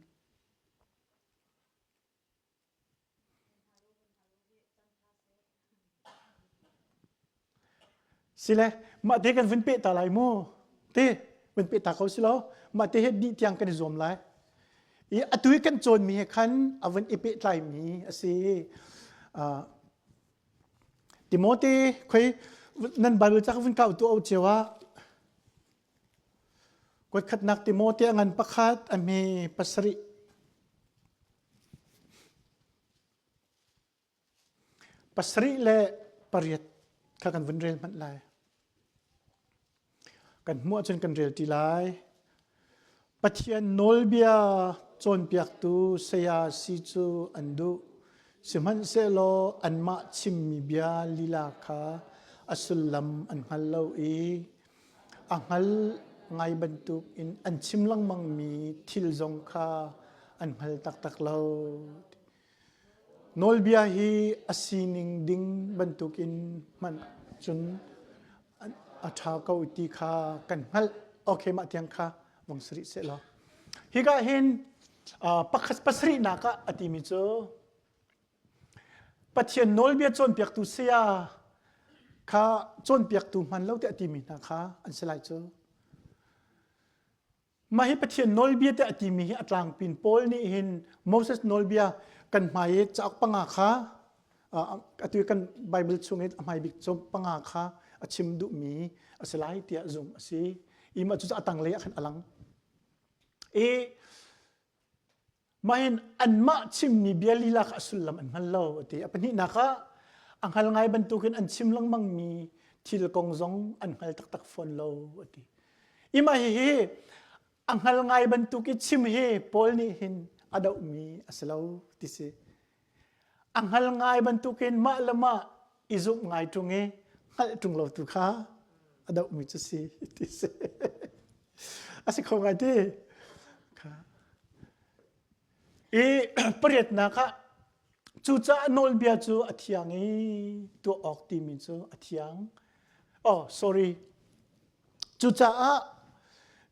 Sile mah te kan vun peh ta lai mu te vun peh ta ko si lo mah te he dih tiang kan i zuam lai i atu i kan cawnmi he khan a vun i pehtlaimi a si Timote khoi nan Bible ca vun kau tu au cio ah kuatkhatnak Timote a ngan pakhat a hme pasarih pasarih le pariat kha kan vun rel hmanh lai. Kan hmuh ahcun kan rel ti lai. Pathian nawlbia cawnpiaktu saya si cu an duh. Sihmanhsehlaw anmah chimmi bia lila kha a sullam an hngal lo i a hngal ngai bantuk in an chim lengmangmi thil zong kha an hngal taktak lo. Nawlbia hi a sining ding bantukin hmanh cun a ṭha ko ti kha kan hngalh. Okay, mah tiang kha vong si rih sehlaw. Hika hin pakhat pasarihnak ah a timi cu Pathian nawlbia cawnpiaktu saya kha cawnpiaktu hman lo tiah a timi hna kha an si lai cu. Mah hi Pathian nawlbia tiah a timi hi a tlangpin Paul nih hin Moses nawlbia kan hmai i cauk panga kha atu kan Bible chung i a hmai bik cauk panga kha a chim duhmi a si lai tiah zumh a si. I mah cu a tanglei ah khan a lang. I Mah hin anmah chimmi bia lila kha a sullam an hngal lo a ti. A pahnihnak ah a hngal ngai bantukin an chim lengmangmi thil kong zong an hngal taktak fawn lo a ti. I mah hihi a hngal ngai bantuk i chim hi Paul nih hin a dohmi a si lo ti si. A hngal ngai bantukin mah le mah i zumh ngai ṭung i hngalh ṭung lo tu kha a dohmi cu si ti si. A si kho ngai ti. I pariatnak ah cucaah nawlbia cu a thiang i tuah awk timi cu a thiang. Oh, sorry. Cucaah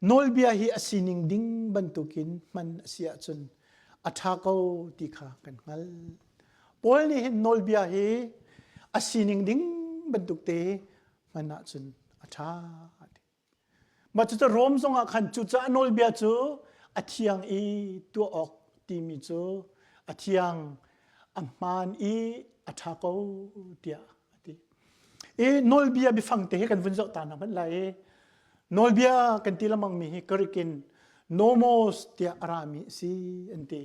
nawlbia hi a sining ding bantukin hman a si ahcun a ṭha ko ti kha kan hngalh. Paul nih hin nawlbia hi a sining ding bantuk te hman ahcun a ṭha. Mah cucu Rom zongah khan cucaah nawlbia cu a thiang i tuah awk timi cu a thiang, a hmaan i a ṭha ko tiah a ti. I nawlbia biafang te hi kan vun zoh ta hna hmanh lai i nawlbia kan ti lengmang mi hi Greek in nomos tiah a rami a si an ti.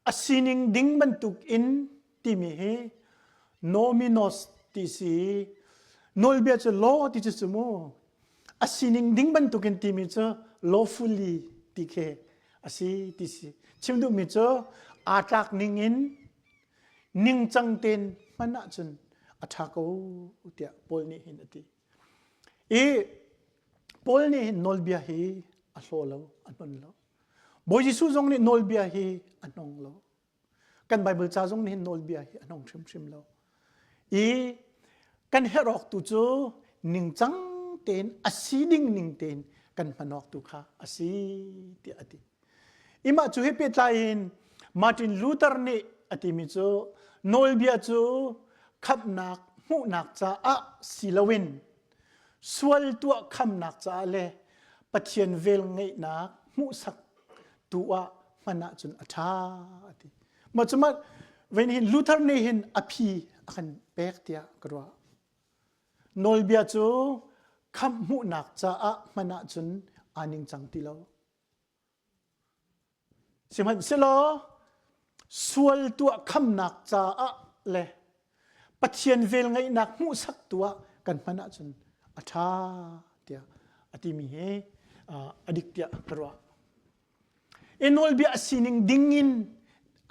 A sining ding bantuk in timi hi nominos ti si nawlbia cu law ti cu cu mu a sining ding bantukin timi cu lawfully ti khi a si ti si chim duhmi cu aa tlak ning in ningcang tein hman ahcun a ṭha ko tiah Paul nih hin a ti. I Paul nih hin nawlbia hi a hlaw lo, a hnon lo. Bawi Jesuh zong nih nawlbia hi a hnong lo. Kan Bible ca zong nih hin nawlbia hi a hnong hrimhrim lo. I kan herh awk tu cu ningcang tein a si ding ning tein kan hman awk tu kha a si tiah a ti. Imah cu hi pehtlai in Martin Luther nih a timi cu nawlbia cu khamhnak hmuhnak caah si loin sual tuah khamnak caah le Pathian vel ngeihnak hmuhsak tu ah hman ahcun a ṭha a ti. Mah cu mah vein hin Luther nih hin a phi a kan pek tiah ka ruah. Nawlbia cu khamh hmuhnak caah hman ahcun aa ningcang ti lo. Sihmanhsehlaw sual tuah khamnak caah le Pathian velngeihnak hmuhsak tu ah kan hman ahcun a ṭha tiah a timi hi a dik tiah ka ruah. I nawlbia a sining ding in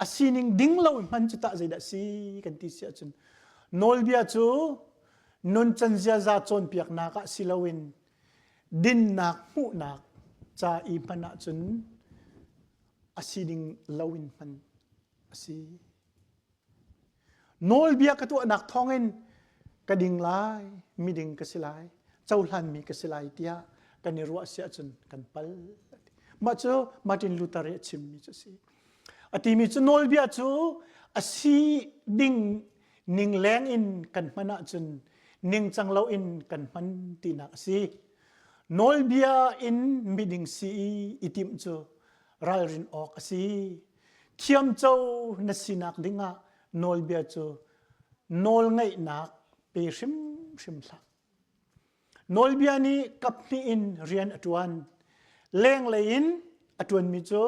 a sining ding lo in hman cu tah zeidah si kan ti si ahcun nawlbia cu nuncan ziaza cawnpiaknak ah si loin dinnak hmuhnak ca i hman ahcun a sining loin hman a si. Nawlbia ka tuahnak thawngin ka ding lai, miding ka si lai, cohlanmi ka si lai tiah kan i ruah si ahcun kan pal. Mah cu Martin Luther i a chimmi cu a si. A timi cu nawlbia cu a si ding ning leng in kan hman ahcun ningcang loin kan hman tinak a si. Nawlbia in miding si i i timh cu ralrin awk a si. Thiamco na sinak dingah nawlbia cu nawlngaihnak pe hrimhrim hlah. Nawlbia nih kaphnih in rian a ṭuan. Lenglei in a ṭuanmi cu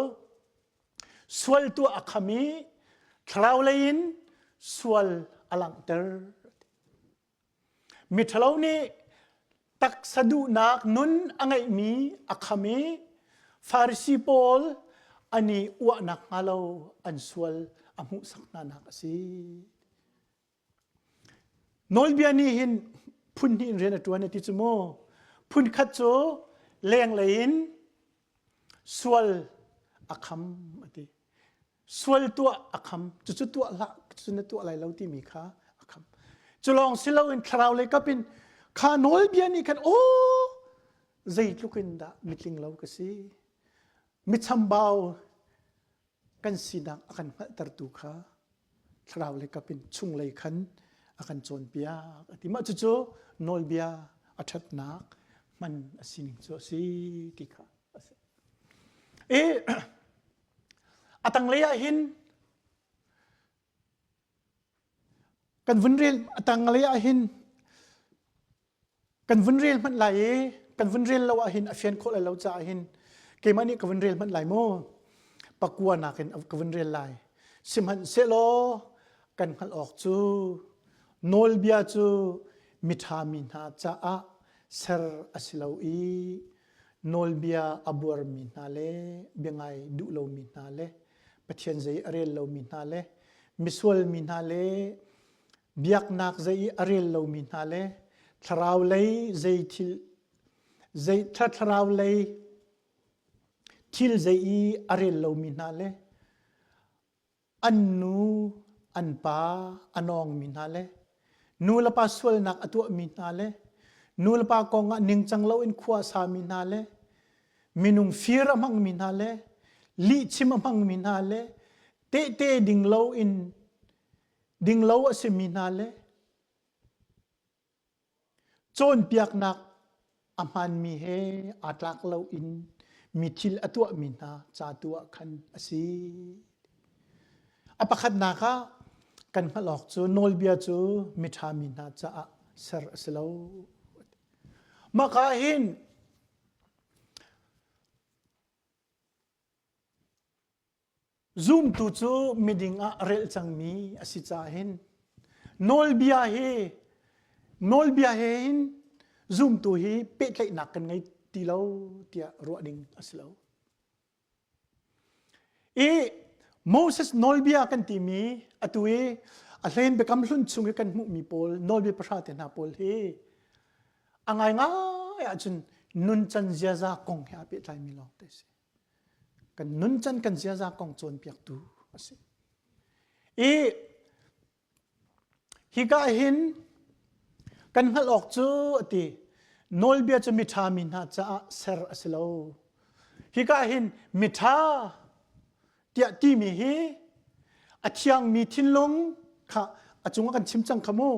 sual tuah a kham i thlarau lei in sual a langhter. Miṭhalo nih taksa duhnak nun a ngeihmi a kham i Farasi pawl an i uahnak hnga lo an sual a hmuhsak hnanak a si. Nawlbia nih hin phun hnih in rian a ṭuan a ti cu mu. Phun khat cu lenglei in sual a kham a ti. Sual tuah a kham. Cucu tuah hlah, cucu na tuah lai lo timi kha a kham. Cu lawng si loin thlarau lei kap in kha nawlbia nih khan aw zeitluk in dah mitling lo ka si. Michambau kan sinak a kan hngalhtertu kha thlarau lei kap in chunglei khan a kan cawnpiak a ti. Mah cucu nawlbia a ṭhatnak hman a sining cu a si ti kha a si. I a tanglei ah hin kan vun rel a tanglei ah hin kan vun rel hmanh lai i kan vun rel lo ahhin a fian khawh lai lo caah hin keimah nih ka vun rel hmanh lai mu pakua nakin ka vun rel lai sihmanhsehlaw kan hngalh awk cu nawlbia cu miṭha mi hna caah ser a si lo i nawlbia a buarmi hna le biangai duh lomi hna le Pathian zei a rel lomi hna le misual mi hna le biaknak zei i a rel lomi hna le thlarau lei zei thil zei thlarau lei thil zei i a rel lomi hna le an nu an pa a nawngmi hna le nu le pa sualnak a tuahmi hna le nu le pa kong ah ningcang loin khua a sami hna le minung fir a hmangmi hna le lihchim a hmangmi hna le tehte ding loin dinglo a simi hna le cawnpiaknak a hmaanmi he aa tlak loin mi thil a tuahmi hna ca tu ah khan a si. A pakhatnak ah kan hngalh awk cu nawlbia cu miṭha mi hna caah ser a si lo. Mah ka hin Zumtu cu miding ah relh cangmi a si caah hin nawlbia hi nawlbia he hin zumtu hi pehtlaihnak kan ngei ti lo tiah ruah ding a si lo. I Moses nawlbia kan timi atu i a hlen biakam hlun chung i kan hmuhmi pawl nawlbia pahra te hna pawl hi a ngaingai ahcun nuncan ziaza kong he aa pehtlaimi lawng te a si. Kan nuncan kan ziaza kong cawnpiaktu a si. I hika hin kan hngalh awk cu a ti. Nawlbia cu miṭha mi hna caah ser a si lo. Hika hin miṭha tiah timi hi a thiangmi thinlung kha a cungah kan chim cang kha mu.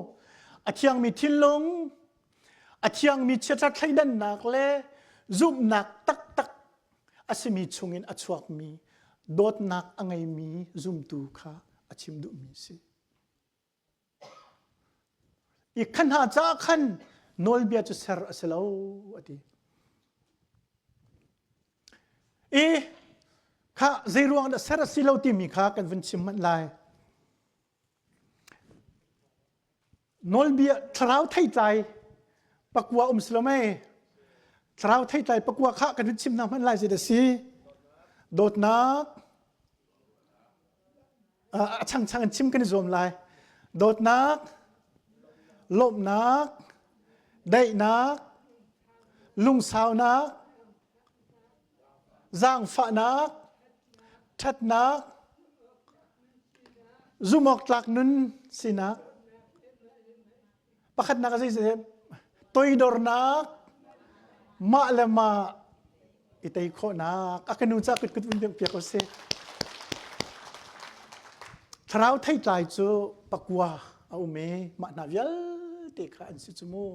A thiangmi thinlung, a thiangmi chiaṭha thleidannak le zumhnak taktak a simi chungin a chuakmi dawtnak a ngeimi zumtu kha a chim duhmi a si. I kha hna caah khan nawlbia cu ser a si lo a ti. I kha zei ruang dah ser a si lo timi kha kan vun chim hmanh lai. Nawlbia thlarau theitlai pakua um si lo mei? Thlarau theitlai pakua kha kan vun chim hna hmanh lai zei dah si? Dawtnak, a changchang in chim kan i zuam lai. Dawtnak, lawmhnak, daihnak, lungsaunak, zaangfahnak, ṭhatnak, zumhawktlak nun sinak. Pakhatnak a zei toidornak, mah le mah i tei khawhnak. A ka nu ca kut kut vun piak piak usih. Thlarau theitlai cu pakua a um i mah hna vialte kha an si cu mu.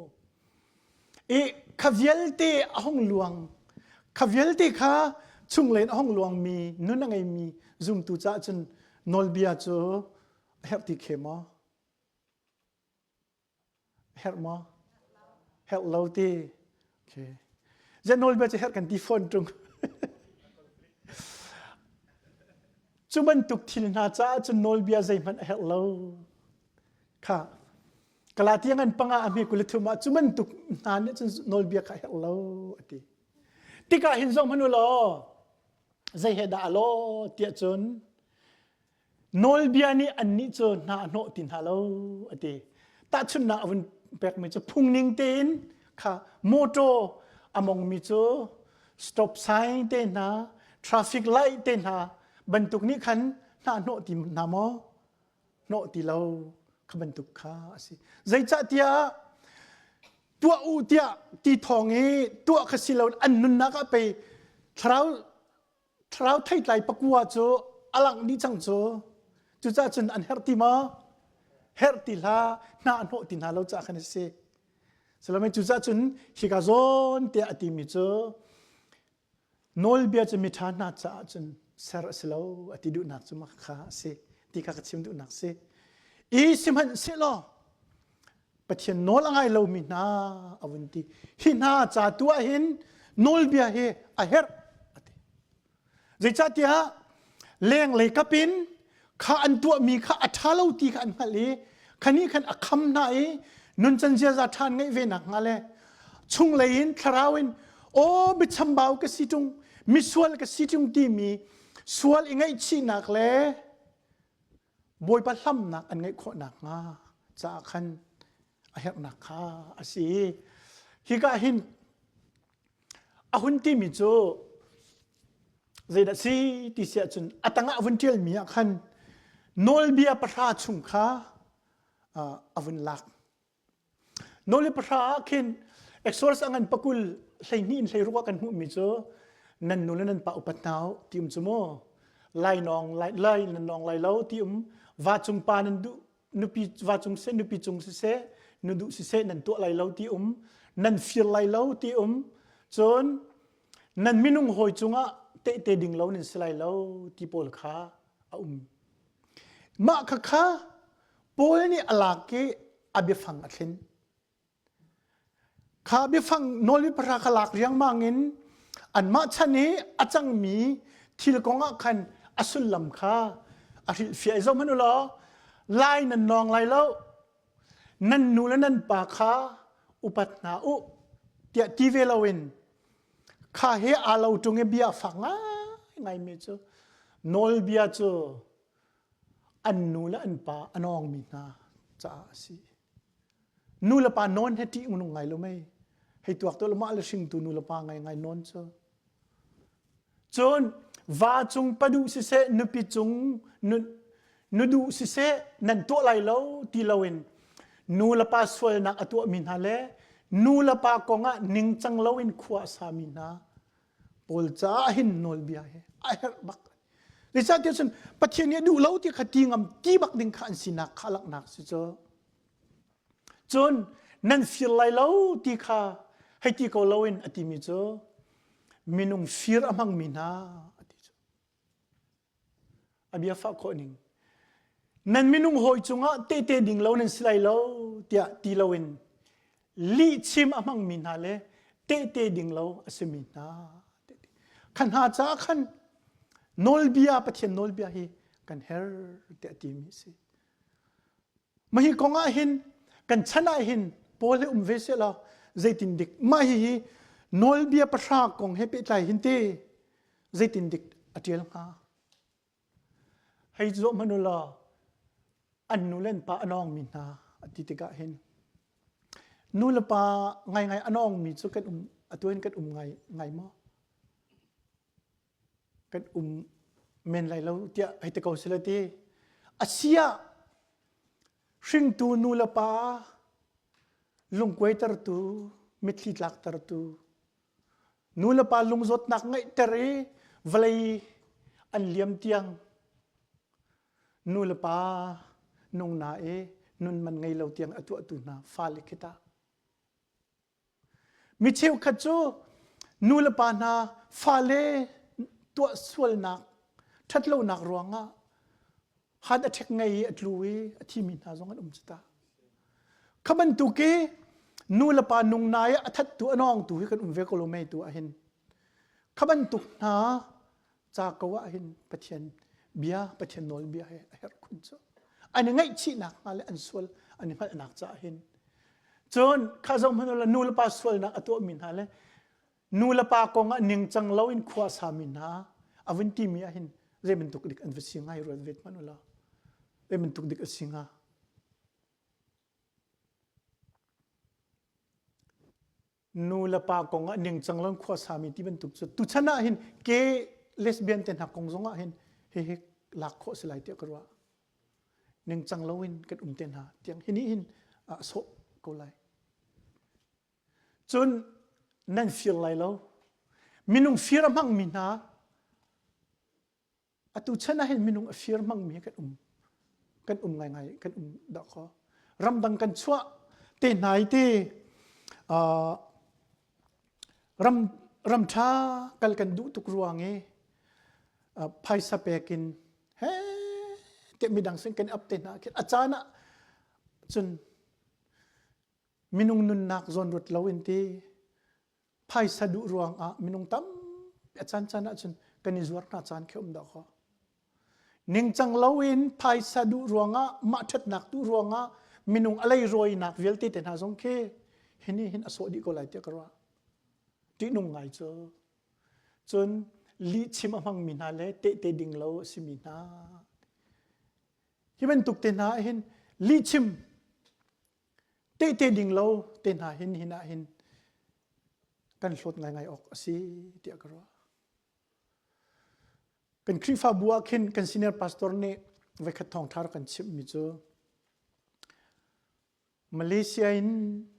I kha vialte a hung luang, kha vialte kha chunglen a hung luangmi nun a ngeimi zumtu caah cun nawlbia cu a herh ti khe maw? Herh maw? Herh lo ti. Okay. Ziah nawlbia cu herh kan ti fawn ṭung. Cu bantuk thil hna caah cun nawlbia zeihmanh a herh lo. Kha Galatia ngan panga a hme 23 ah cu bantuk hna nih cun nawlbia kha a herh lo a ti. Tikah hin zong hmanh u law zei he dah a law tiah cun Nawlbia nih annih cu hna a hnawh ti hna lo a ti. Tahchunhnak a vun pekmi cu phungning tein kha motor a mongmi cu stop sign te hna, traffic light te hna bantuk nih khan hna hnawh ti hna maw? Hnawh ti lo kha bantuk kha a si. Zeicahtiah tuah u tiah ti thawng i tuah kha si lo an nunnak ah pei thlarau Thlarau theitlai pakua cu a langh dih cang cu. Cucaah cun an herh ti maw? Herh ti hlah, hna a hnawh ti hna lo caah khan a si. Salome cucaah cun hika zawn tiah a timi cu nawlbia cu miṭha hna caah cun ser a si lo a ti duhnak cu mah kha a si ti kha ka chim duhnak si. I sihmanhsehlaw Pathian nawl a ngai lomi hna a vun ti. Hi hna ca tu ah hin nawlbia hi a herh a ti. Zeicahtiah lenglei kap in kha an tuahmi kha a ṭha lo ti kha an hngalh i kha nih khan a kham hna i nuncan ziaza ṭha an ngeih ve nak hnga le chunglei in thlarau in aw biachambau ka si ṭung misual ka si ṭung timi sual i ngaihchihnak le Bawipa hlamnak an ngeih khawh nakhnga caah khan a herhnak kha a si. Hika hin a hun timi cu zeidah si ti si ahcun a tangah a vun ṭialmi ah khan nawlbia pahra chung kha a vun lak. Nawlbia pahra ah khin Exodus a ngan pakul 12 in 16 ah kan hmuhmi cu nan nu le nan pa upat hna u ti um cu mu. Lainawng lai lai nan nawng lai lo ti um va cung pa nan duh nupi va cung seh nupi cung siseh nu duh siseh nan tuah lai lo ti um nan fir lai lo ti um cun nan minung hawi cungah tehte ding lo nan si lai lo ti pawl kha a um. Mah khakha Paul nih a lak i a biafang a thlen. Kha biafang nawlmi pahra kha lak riangmang in anmah chan i a cangmi thil kong ah khan a sullam kha a hrilhfiah i zohhmanh u law lai nan nawng lai lo nan nu le nan pa kha upat hna u tiah ti ve loin kha he aa lo ṭung i bia fak ngaingaimi cu nawlbia cu an nu le an pa a nawngmi hna caah a si. Nu le pa nawn he ṭih nung ngai lo mei. Hei tuak tu mah le hringtu nu le pa ngai ngai nawn cu. Cun va cung paduh siseh nupi cung nu duh siseh nan tuah lai lo ti loin nu le pa sualnak a tuahmi hna le Nu le pa kong ah ningcang loin khua a sami hna pawl caah hin nawlbia hi a herh bak. Zeicahtiah cun Pathian nih a duh lo ti kha ti ngam ti bak ding kha an sinak kha langhnak si cu. Cun nan fir lai lo ti kha hei ti ko loin a timi cu minung fir a hmangmi hna a ti cu. A bia fah khawh ning. Nan minung hawi cungah tehte ding lo nan si lai lo tiah ti loin lihchim a hmangmi hna le tehte ding lo a simi hna. Kha hna caah khan nawlbia Pathian nawlbia hi kan her tiah timi a si. Mah hi kong ah hin kan chan ah hin Paul he um ve seh law zeitin dik mah hihi nawlbia pahra kong he pehtlai hin te zeitin dik a ṭial hnga? Hei zoh hmanh u law an nu le an pa a nawngmi hna a ti tikah hin nu le pa ngaingai a nawngmi cu kan um atu hin kan um ngai ngai maw? Kan um men lai lo tiah hei ti ko sila ti. Asiah hringtu nu le pa lungkuaitertu mitthli tlaktertu nu le pa lungzawtnak ngeihter i vawlei an liam tiang nu le pa nung na i nun man ngei lo tiang a tuahtu hna fale khi ta. Mi cheukhat cu nu le pa hna fale tuah sualnak ṭhatlonak ruangah heart attack ngei i a tlu i a thimi hna zong an um cu ta. Kha bantuk i nu le pa nung na i a thattu a nawngtu hi kan um ve ko lo mei tu ah hin. Kha bantuk hna ca ko ah hin Pathian bia Pathian nawlbia he a herh khun cu. An i ngaihchihnak hnga le an sual an i hngalhnak caah hin. Cun kha zong hmanh la nu le pa sualnak a tuahmi hna le nu le pa kong ah ningcang loin khua a sami hna a vun timi ah hin zei bantuk dik an va si ngai ruat vet hmanh ulaw zei bantuk dik a si hnga nu le pa kong ah ningcang loin khua sami ti bantuk cu tuchan ah hin ke lesbian te hna kong zong ah hin hihi lak khawh si lai tiah ka ruah ningcang loin kan um te hna tiang hi nih hin a sawh ko lai Cun nan fir lai lo. Minung fir a hmangmi hna atu chan ah hin minung a fir hmangmi kan um kan um ngaingai kan um dah kho ramdang kan chuah te hna i te uh, ram ram ṭha kal kan duh tuk ruang i uh, phaisa pek in he te midang sin kan ap te hna khin a caan ah cun Minung nunnak zawnruat loin ti phaisa duh ruangah minung tampi a caancaan ahcun kan i zuar hna caan khi um dah kaw. Ningcang loin phaisa duh ruangah mah ṭhatnak duh ruangah minung a leirawinak vialte te hna zong khi hi nih hin a sawh dih ko lai tiah ka ruah. Ṭihnung ngai cu. Cun lihchim a hmangmi hna le tehte ding lo a simi hna. Hi bantuk te hna ah hin lihchim tehte ding lo te hna hin hin ah hin kan hlawt ngaingai awk a si tiah ka ruah. Kan Khrihfabu ah khin kan senior pastor nih voikhat thawngṭha rak kan chimhmi cu Malaysia in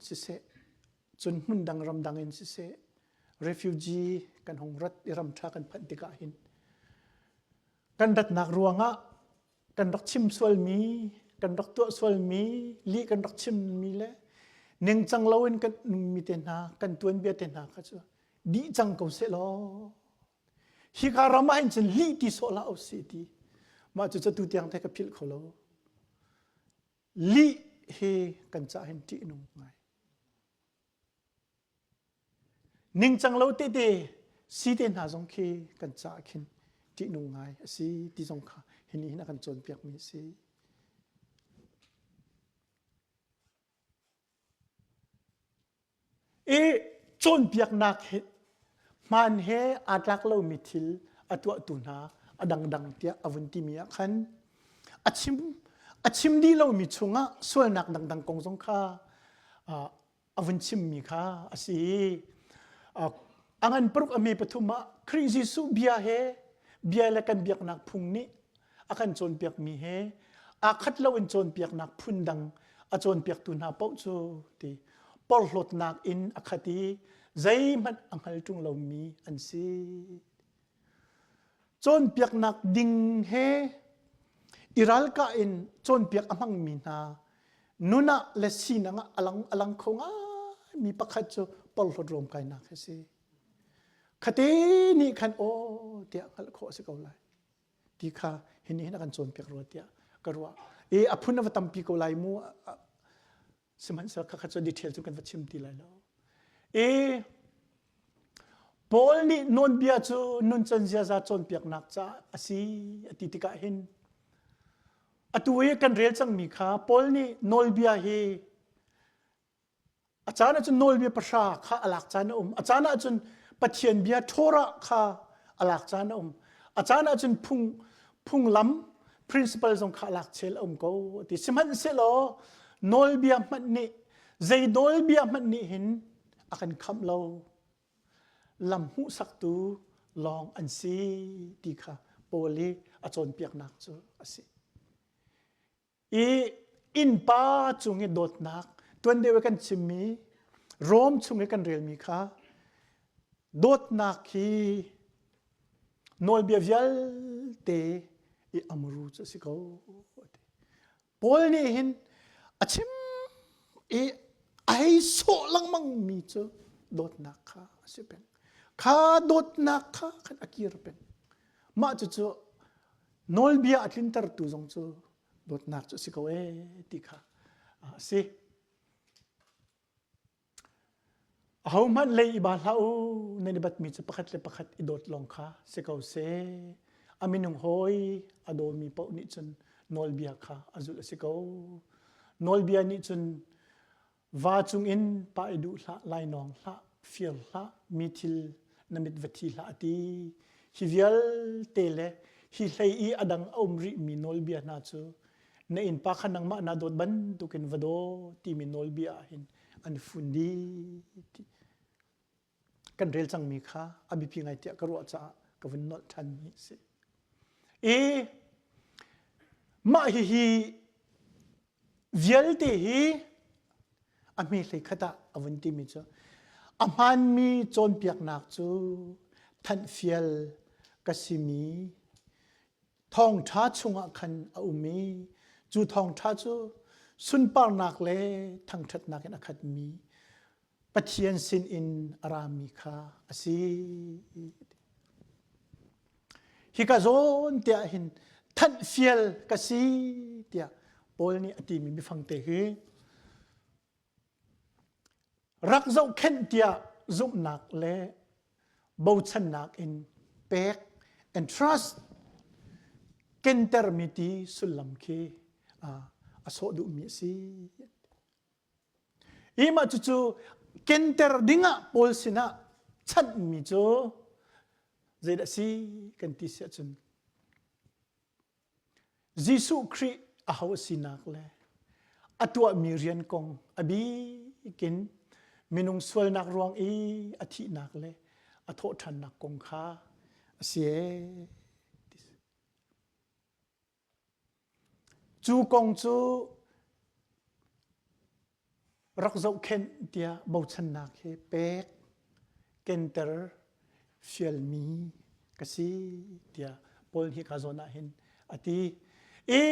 siseh cun hmundang ramdang in siseh refugee kan hung rat i ramṭha kan phanh tikah hin kan ratnak ruangah kan rak chim sualmi kan rak tuah sualmi lih kan rak chimmi le ningcang loin kan nungmi te hna kan tuanbia te hna kha cu dih cang ko seh law hika ram ah hin cun lih ti sawh hlah usih ti mah cu tu tiang te ka philh kho lo lih hi kan cah hin ṭihnung ngai. Ningcang lo tete si te hna zong khi kan cah khin ṭihnung ngai a si ti zong kha hi nih hin a kan cawnpiakmi a si. I cawnpiaknak he hmaan he aa tlak lomi thil a tuahtu hna a dangdang tiah a vun timi ah khan a chim a chim dih lomi chungah sualnak dangdang kong zong kha a vun chimmi kha a si i a ngan paruk a me pathum ah Khrih Jesuh bia he bia le kan biaknak phung nih a kan cawnpiakmi he aa khat loin cawnpiaknak phun dang a cawnpiaktu hna paoh cu ti. porhlawtnak in a khat i zeihmanh a hngal ṭung lomi an si. Cawnpiaknak ding he i ralkah in cawnpiak a hmangmi hna nun ah le sinak ah a lang, a lang kho ngaimi pakhat cu porhlawt ruamkainak hi a si. Khate nih khan aw tiah hngalh khawh a si ko lai. Ti kha hi nih hin a kan cawnpiak rua tiah ka ruah. I a phun a va tampi ko lai mu. Sihmanhsehlaw khakha cu detail cu kan va chim ti lai lo. I Paul nih nawnbia cu nuncan ziaza cawnpiaknak caah a si a ti tikah hin atu i kan rel cangmi kha Paul nih nawlbia hi A caan ahcun nawlbia pahra kha a lak caan a um. A caan ahcun Pathian bia Torah kha a lak caan a um. A caan ahcun phung, phunglam principle zong kha a lak chel a um ko a ti. Sihmanhsehlaw nawlbia hmanh nih zei nawlbia hmanh nih hin a kan khamh lo. Lam hmuhsaktu lawng an si ti kha Paul i a cawnpiaknak cu a si. I innpa cung i dawtnak tuan deuh i kan chimmi Rom chung i kan relmi kha dawtnak hi nawlbia vialte i amru cu a si ko. Paul nih hin a chim i a hei sawh lengmang mi cu dawtnak kha a si peng. Kha dawtnak kha khan a kir peng. Mah cucu nawlbia a tlintertu zong cu dawtnak cu a si ko ee ti kha a si. Ahohmanh lei i ba hlah u, nan i batmi cu pakhat le pakhat i dawt lawng kha si ko seh. A minung hawi a dawmi paoh nih cun nawlbia kha a zulh a si ko. Nawlbia nih cun Va cungin pa i duh hlah, lainawng hlah, fir hlah, mi thil na mit va thi hlah a ti. Hi vialte le hi hlei i a dang a um rihmi nawlbia hna cu na innpa kha nangmah naa dawt bantukin va daw timi nawlbia ah hin an fun dih. Kan rel cangmi kha a biapi ngai tiah ka ruah caah ka vun nolh ṭhanmi a si. I mah hihi vialte hi a hme hlei khat ah a vun timi cu a hmaanmi cawnpiaknak cu thanhfial ka simi thawngṭha chungah khan a um i cu thawngṭha cu sunparnak le thangṭhatnak in a khatmi Pathian sinin a rami kha a si. Hika zawn tiah hin thanhfial ka si tiah Paul nih a timi biafang te hi rak zohkhenh tiah zumhnak le bochannak in pek and trust kentermi ti sullam khi a sawh duhmi a si. Hi mah cucu kenter dingah Paul sinah chanhmi cu zeidah si kan ti si ahcun Jesuh Khrih aho a sinak le a tuahmi rian kong a bikin minung sualnak ruang i a thihnak le a thawhṭhannak kong kha a si ee. Cu kong cu rak zohkhenh tiah bochannak he pek kenter fialmi ka si tiah Paul hika zawn ah hin a ti. I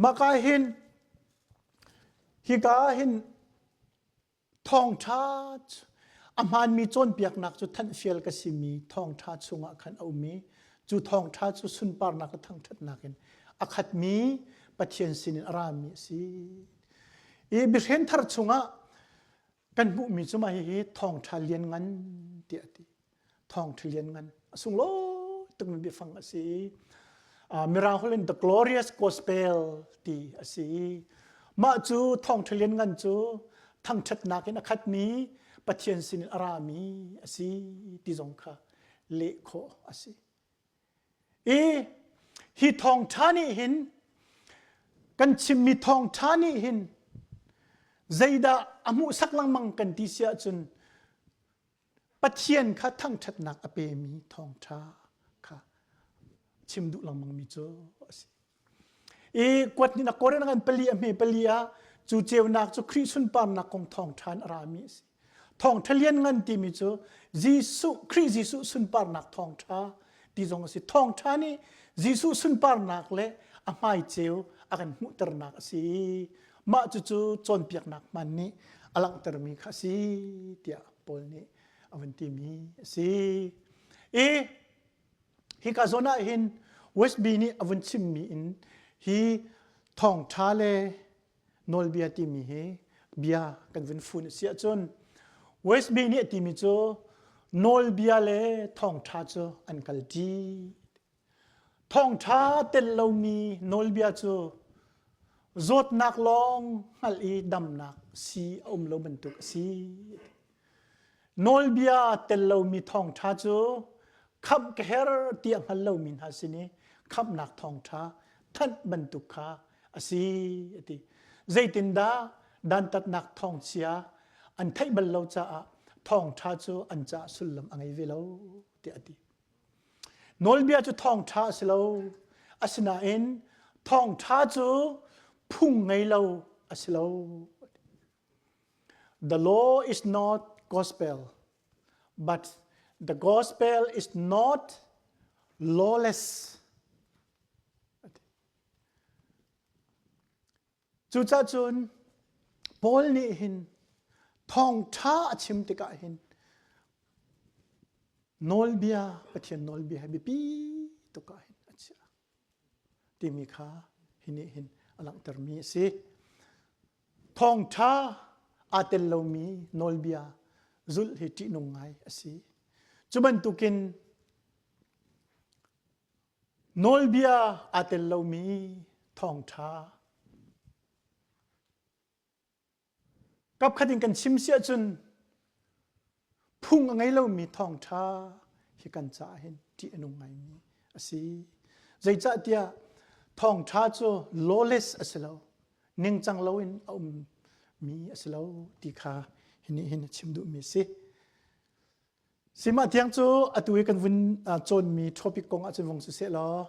maka hin hika ah hin Thawngṭha a hmaanmi cawnpiaknak cu thanhfial ka simi thawngṭha chungah khan a um i cu thawngṭha cu sunparnak le thangṭhatnak in a khatmi Pathian sinin a rami a si. I biahren thar chungah kan hmuhmi cu mah hihi thawngṭha lianngan tiah a ti. Thawngṭha lianngan a sunglawi tukmi biafang a si. Mirang holh in the glorious gospel ti a si. Mah cu thawngṭha lianngan cu thangṭhatnak in a khatmi Pathian sinin a rami a si ti zong kha leh khawh a si. I hi thawngṭha nih hin kan chimmi thawngṭha nih hin zeidah a hmuhsak lengmang kan ti si ahcun Pathian kha thangṭhatnak a pemi thawngṭha kha chim duh lengmangmi cu a si. I kuat nih na Korin ngan pali a hme pali ah Cu ceunak cu Khrih sunparnak kong thawngṭha in a rami a si. Thawngṭha lianngan timi cu Jesuh Khrih Jesuh sunparnak thawngṭha ti zong a si. Thawngṭha nih Jesuh sunparnak le a hmai ceu a kan hmuhternak a si. Mah cucu cawnpiaknak hman nih a langhtermi kha a si tiah Paul nih a vun timi a si. I hika zawn ah hin Westby nih a vun chimmi in hi thawngṭha le nawlbia timi hi bia kan vun fun a si ahcun Westby nih a timi cu nawlbia le thawngṭha cu an kalṭi. Thawngṭha tel lomi nawlbia cu zawtnak lawng hngalh i damnak si a um lo bantuk a si. Nawlbia tel lomi thawngṭha cu khamh ka her ti a hngal lomi hna sin i khamhnak thawngṭha thanh bantuk kha a si a ti. Zeitindah dantatnak thawngchia an theih bal lo caah thawngṭha cu an caah sullam a ngei ve lo tiah a ti. Nawlbia cu thawngṭha a si lo. Asinain thawngṭha cu phung ngei lo a si lo. The law is not gospel, but the gospel is not lawless. Cucaah cun Paul nih hin thawngṭha a chim tikah hin nawlbia Pathian nawlbia hi biapi tuk ah hin a chiah timi kha hi nih hin a langhtermi a si. Thawngṭha aa tel lomi nawlbia zulh hi ṭihnung ngai a si. Cu bantukin Nawlbia aa tel lomi thawngṭha. Kapkhat in kan chim si ahcun phung a ngei lomi thawngṭha hi kan caah hin ṭih a nung ngaimi a si. Zeicahtiah thawngṭha cu lawless a si lo, ningcang loin a ummi a si lo ti kha hi nih hin a chim duhmi a si. Sihmah tiang cu atu i kan vun cawnmi topic kong ahcun vong si seh law.